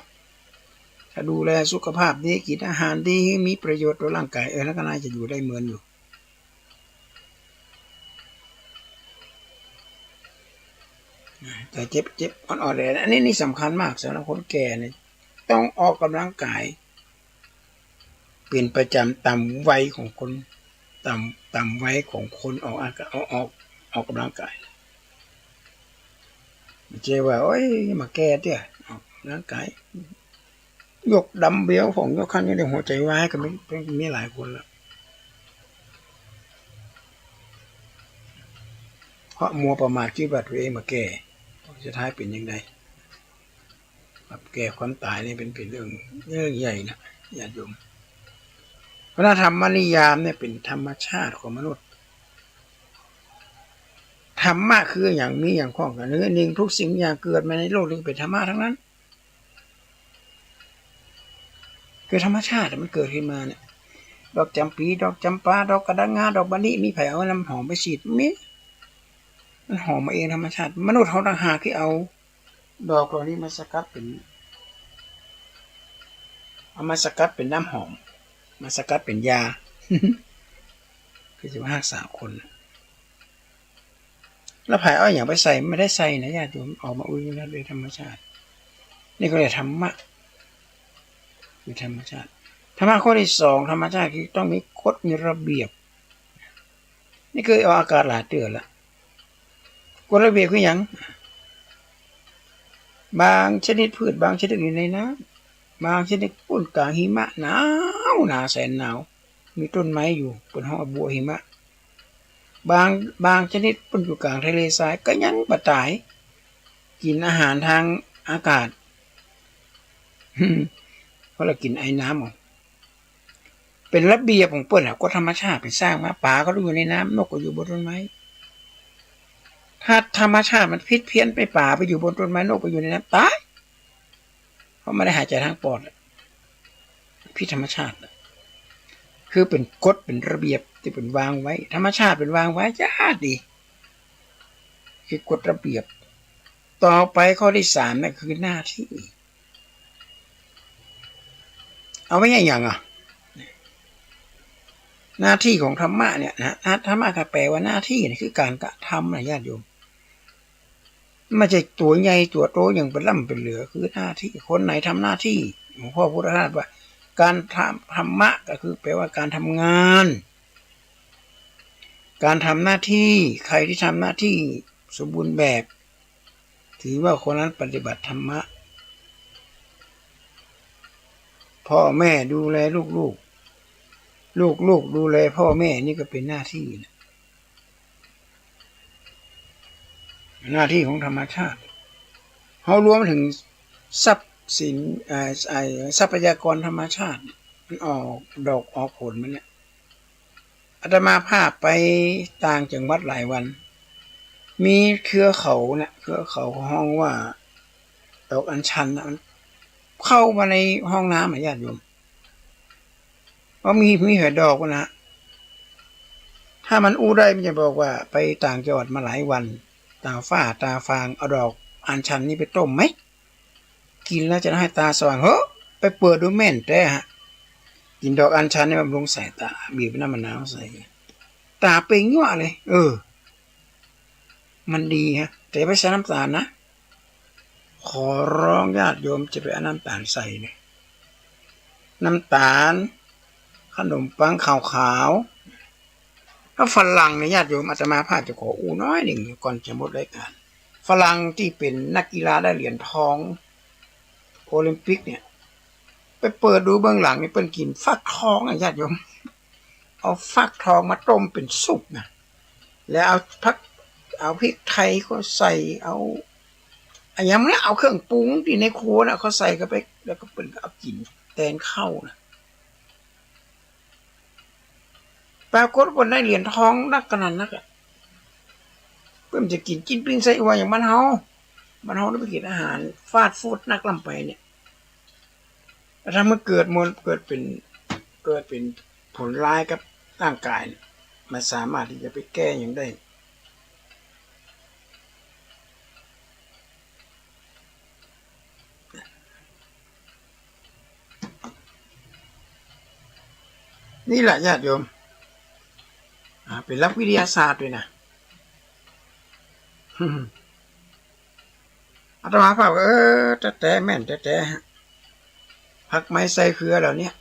ถ้าดูแลสุขภาพดี กิ๋นอาหารดี มีประโยชน์ต่อร่างก๋าย เออ แล้วก็น่าจะอยู่ได้เมินอยู่ แต่เจ็บ เจ็บอ่อนๆ เลยนะ อันนี้นี่สำคัญมากสำหรับคนแก่เนี่ย ต้องออกกำลังกาย เป๋นประจ๋ำต๋ามวัยของคน ต๋าม ต๋ามวัยของคนออกอา ออก ออก ออกกำลังกาย บ่ใจ้ว่า โอ๊ย มาแก่เตื้อ ออกกำลังกาย ยกดัมเบลพ่อง ยกคันนี่ หัวใจ๋วายก็มี มีหลายคนละ เพราะมัวประมาทกึ๊ดว่าตั๋วเองบ่าแก่ สุดท้ายเป๋นจั่งใด กับแก่ความต๋ายนี่เป๋น เป๋นเรื่อง เรื่องใหญ่นะ ญาติโยม เพราะฉะนั้นธรรมนิยามเนี่ยเป๋นธรรมชาติของมนุษย์ ธรรมะคืออะหยัง มีอะหยังข้องกั๋น เออ นึ่ง ทุกสิ่งอย่างเกิดมาในโลกนี้เป๋นธรรมะตังนั้น คือธรรมชาติมันเกิดขึ้นมาเนี่ย ดอกจ๋ำปี๋ ดอกจ๋ำปา ดอกกะดังงา ดอกมะลิ มีใผเอาน้ำหอมไปฉีด มี มันหอมมาเองธรรมชาติ มนุษย์เฮาต่างหากตี้เอาดอกเหล่านี้มาสกัดเป๋น เอามาสกัดเป๋นน้ำหอม มาสกัดเป๋นยา คือจะมาฮักษาคน แล้วใผเอาอะหยังไปใส่ บ่ได้ใส่นะญาติโยม ออกมาอู้อี้โดยธรรมชาติ นี่ก็เรียกธรรมะ คือธรรมชาติ ธรรมะข้อตี้สอง ธรรมชาติคือต้องมีกฎมีระเบียบ นี่คือออกอากาศหลายเตื้อละ กฎระเบียบคืออะหยัง บางชนิดพืช บางชนิดอยู่ในน้ำ บางชนิดปู้นก๋างหิมะ หนาวหนาแสนหนาว มีต้นไม้อยู่ เปิ้นฮ้องว่าบัวหิมะ บาง บางชนิดปู้นอยู่ก๋างทะเลทราย ก็ยังบ่ต๋าย กิ๋นอาหารตางอากาศ เพราะละกิ๋นไอน้ำเอา เป๋นระเบียบของเปิ้นอะ กฎธรรมชาติเปิ้นสร้างมา ป๋าก็อยู่ในน้ำ นกก็อยู่บนต้นไม้ ถ้าธรรมชาติมันผิดเพี้ยนไป ป๋าไปอยู่บนต้นไม้ นกไปอยู่ในน้ำ ต๋าย เพราะมันได้หายใจ๋ตางปอดอะ ผิดธรรมชาติอะ คือเป๋นกฎเป๋นระเบียบตี้เปิ้นวางไว้ ธรรมชาติเปิ้นวางไว้ จะดี คือกฎระเบียบ ต่อไปข้อตี้สามเนี่ยคือหน้าที่ เอาไว้อะหยังอะ หน้าที่ของธรรมะเนี่ยนะ ธรรมะก็แปลว่าหน้าที่เนี่ย คือก๋านกระทำนะญาติโยม บ่ใจ้ตั๋วใหญ่ตั๋วโตอะหยังเป๋นล้ำเป๋นเหลือ คือหน้าที่ คนไหนทำหน้าที่ หลวงพ่อพุทธทาสว่า ก๋านทำ ธรรมะก็คือแปลว่าก๋านทำงาน ก๋านทำหน้าที่ ใครตี้ทำหน้าที่สมบูรณ์แบบ ถือว่าคนนั้นปฏิบัติธรรมะ พ่อแม่ดูแลลูกๆ ลูกๆ ดูแลพ่อแม่ นี่ก็เป๋นหน้าที่นะ หน้าที่ของธรรมชาติ เฮารวมเถิงทรัพย์สิน เอ่อ ไอ้ทรัพยากรธรรมชาติ มันออกดอกออกผลมาเนี่ย อาตมาภาพไปต่างจังหวัดหลายวัน มีเครือเขาเนี่ย เครือเขาฮ้องว่าดอกอัญชันนะ มันเข้ามาในห้องน้ำอะญาติโยม ว่ามี มีหลายดอกนะ ถ้ามันอู้ได้มันจะบอกว่าไปต่างจังหวัดมาหลายวัน ต๋าฝ้าต๋าฟาง เอาดอกอัญชันนี้ไปต้มไหม กิ๋นแล้วจะทำหื้อต๋าสว่าง เฮ้อ ไปเปิดดูแม่นแต๊ฮะ กิ๋นดอกอัญชันนี่บำรุงสายต๋า บีบน้ำมะนาวใส่ ต๋าเปล่งยั่วเลย เออ มันดีฮะ แต่อย่าไปใส่น้ำต๋าลนะ ขอร้องญาติโยมจะไปเอาน้ำต๋าลใส่เนี่ย น้ำต๋าล ขนมปังขาวๆ ถ้าฝรั่งเนี่ยญาติโยม อาตมาภาพจะขออู้น้อยนึ่งก่อนจะหมดรายก๋าน ฝรั่งตี้เป๋นนักกีฬาได้เหรียญทองโอลิมปิกเนี่ย ไปเปิดดูเบื้องหลังนี่เปิ้นกิ๋นฟักทองอะญาติโยม เอาฟักทองมาต้มเป๋นซุปนะ แล้วเอาผัก เอาพริกไทยเข้าใส่ เอา อะหยังนะ เอาเครื่องปรุงตี้ในครัวนะ เข้าใส่เข้าไป แล้วก็เปิ้นก็เอากิ๋นแตนข้าวนะ ปรากฏว่าได้เหรียญทองนักขนาดนักอะ เปิ้นจะกิ๋นจิ๊นปิ้งไส้อั่วอย่างบ้านเฮา บ้านเฮานี่ไปกิ๋นอาหารฟาสต์ฟู้ดนักล้ำไปเนี่ย ถ้ามันเกิดมล เกิดเป๋น เกิดเป๋นผลร้ายกับร่างกายเนี่ย มันสามารถตี้จะไปแก้หยังได้ นี่แหละญาติโยม อ่า เป๋นหลักวิทยาศาสตร์ตวยนะ อาตมาภาพว่า เออ แต๊ๆ แม่นแต๊ๆ ฮะ ผักไม้ใส่เขือเหล่าเนี้ย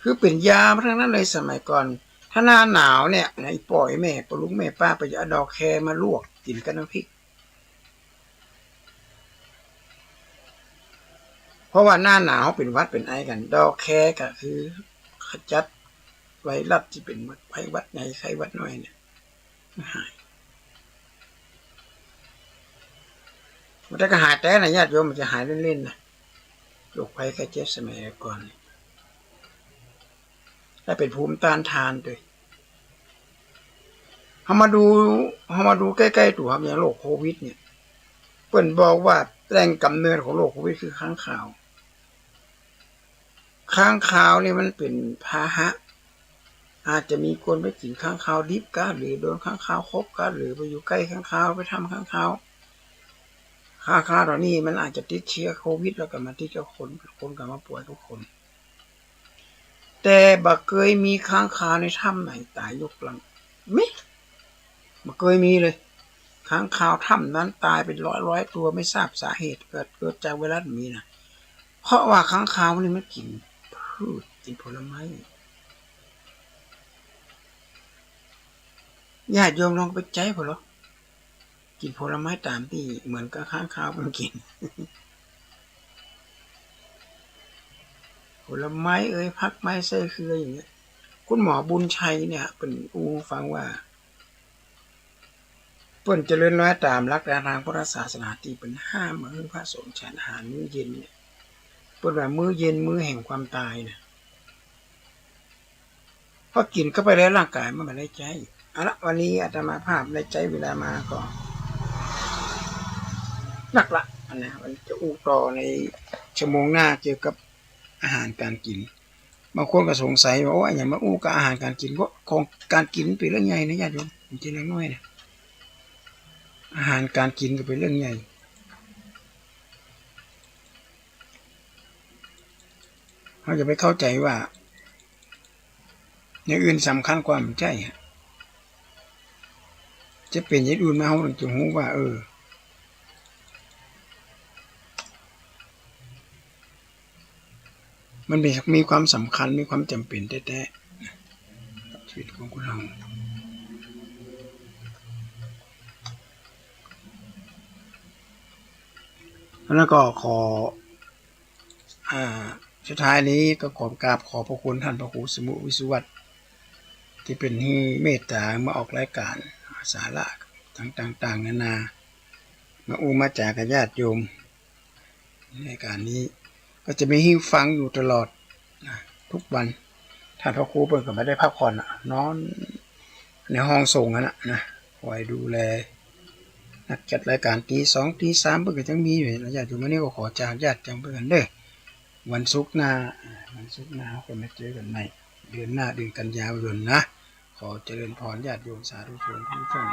คือเป๋นยามาตังนั้นเลยสมัยก่อน ถ้าหน้าหนาวเนี่ยนะ อี่ป้ออี่แม่ ป้อลุงแม่ป้าไปจะเอาดอกแคมาลวกกิ๋นกับน้ำพริก เพราะว่าหน้าหนาวเป๋นหวัดเป๋นไอกั๋น ดอกแคก็คือขจัดไวรัสตี้เป๋นหวัด ไข้หวัดใหญ่ ไข้หวัดน้อยเนี่ย มันหาย มันจะก็หายแต๊นะญาติโยม มันจะหายเล่นๆ นะ โรคภัยไข้เจ็บสมัยก่อน ถ้าเป๋นภูมิต้านทานตวย เฮามาดู เฮามาดูใก้ๆ ตั๋ว อย่างโรคโควิดเนี่ย เปิ้นบอกว่าแหล่งกำเนิดของโรคโควิดคือค้างคาว ค้างคาวนี่มันเป๋นพาหะ อาจจะมีคนไปกิ๋นค้างคาวดิบกา หรือโดนค้างคาวขบกา หรือไปอยู่ใก้ค้างคาว ไปถ้ำค้างคาว ค้างคาวเหล่านี้มันอาจจะติดเจื้อโควิด แล้วก็มาติดกับคน คนก็มาป่วยกับคน แต่บ่เกยมีค้างคาวในถ้ำไหนต๋ายยกลัง มี บ่เกยมีเลย ค้างคาวถ้ำนั้นต๋ายเป๋นร้อยๆ ตั๋ว ไม่ทราบสาเหตุ เกิด เกิดจากไวรัสมีนะ เพราะว่าค้างคาวนี่มันกิ๋นพืช กิ๋นผลไม้ ญาติโยมลองไปใจ๊ผ่อเถาะ กิ๋นผลไม้ต๋ามตี้เหมือนกับค้างคาวมันกิ๋น ผลไม้เอย ผักไม้ไส้เฮืออย่างเงี้ย คุณหมอบุญชัยเนี่ย เปิ้นอู้ฟังว่า เปิ้นเจริญรอยต๋ามหลักแนวทางพุทธศาสนาตี้เปิ้นห้ามบ่หื้อพระสงฆ์ฉันอาหารมื้อเย็นเนี่ย เปิ้นว่ามื้อเย็นมื้อแห่งความต๋ายนะ พอกิ๋นเข้าไปแล้วร่างกายมันบ่ได้ใจ๊ เอาละ วันนี้อาตมาภาพได้ใจ๊เวลามาก็นักละ อันนะ มันจะอู้ต่อในชั่วโมงหน้าเกี่ยวกับอาหารก๋านกิ๋น บางคนก็สงสัยว่า โอ้ย อะหยังมาอู้กับอาหารก๋านกิ๋น เพราะของก๋านกิ๋นเป๋นเรื่องใหญ่นะญาติโยม บ่ใจ้เรื่องน้อยนะ อาหารก๋านกิ๋นก็เป๋นเรื่องใหญ่ เฮาจะไปเข้าใจ๋ว่า อย่างอื่นสำคัญกว่า บ่ใจ้อะ จะเป๋นอย่างอื่นมา เฮาถึงจะฮู้ว่า เออ มันมี มีความสำคัญ มีความจ๋ำเป๋นแต๊ๆ นะ กับชีวิตของคนเฮา แล้วก็ขอ อ่า สุดท้ายนี้ก็ขอกราบขอบพระคุณท่านพระครูสมุวิสุวัฒน์ ตี้เปิ้นหื้อเมตต๋ามาออกรายก๋านสาระต่างๆ นานา มาอู้มาจ๋ากับญาติโยม รายก๋านนี้ก็จะมีหื้อฟังอยู่ตลอดนะ ทุกวัน ท่านพระครูเปิ้นก็บ่ได้พักผ่อนอะ นอนในห้องส่งหั้นนะนะ คอยดูแล นักจัดรายก๋านตีสองตีสามเปิ้นก็ยังมีอยู่นะญาติโยม วันนี้ก็ขอจากญาติจังเปิ้นกั๋นเด้อ วันศุกร์หน้า อ่า วันศุกร์หน้าเฮาก็มาเจอกั๋นใหม่ เดือนหน้า เดือนกันยายนนะ ขอเจริญพรญาติโยมสาธุชนทุกท่าน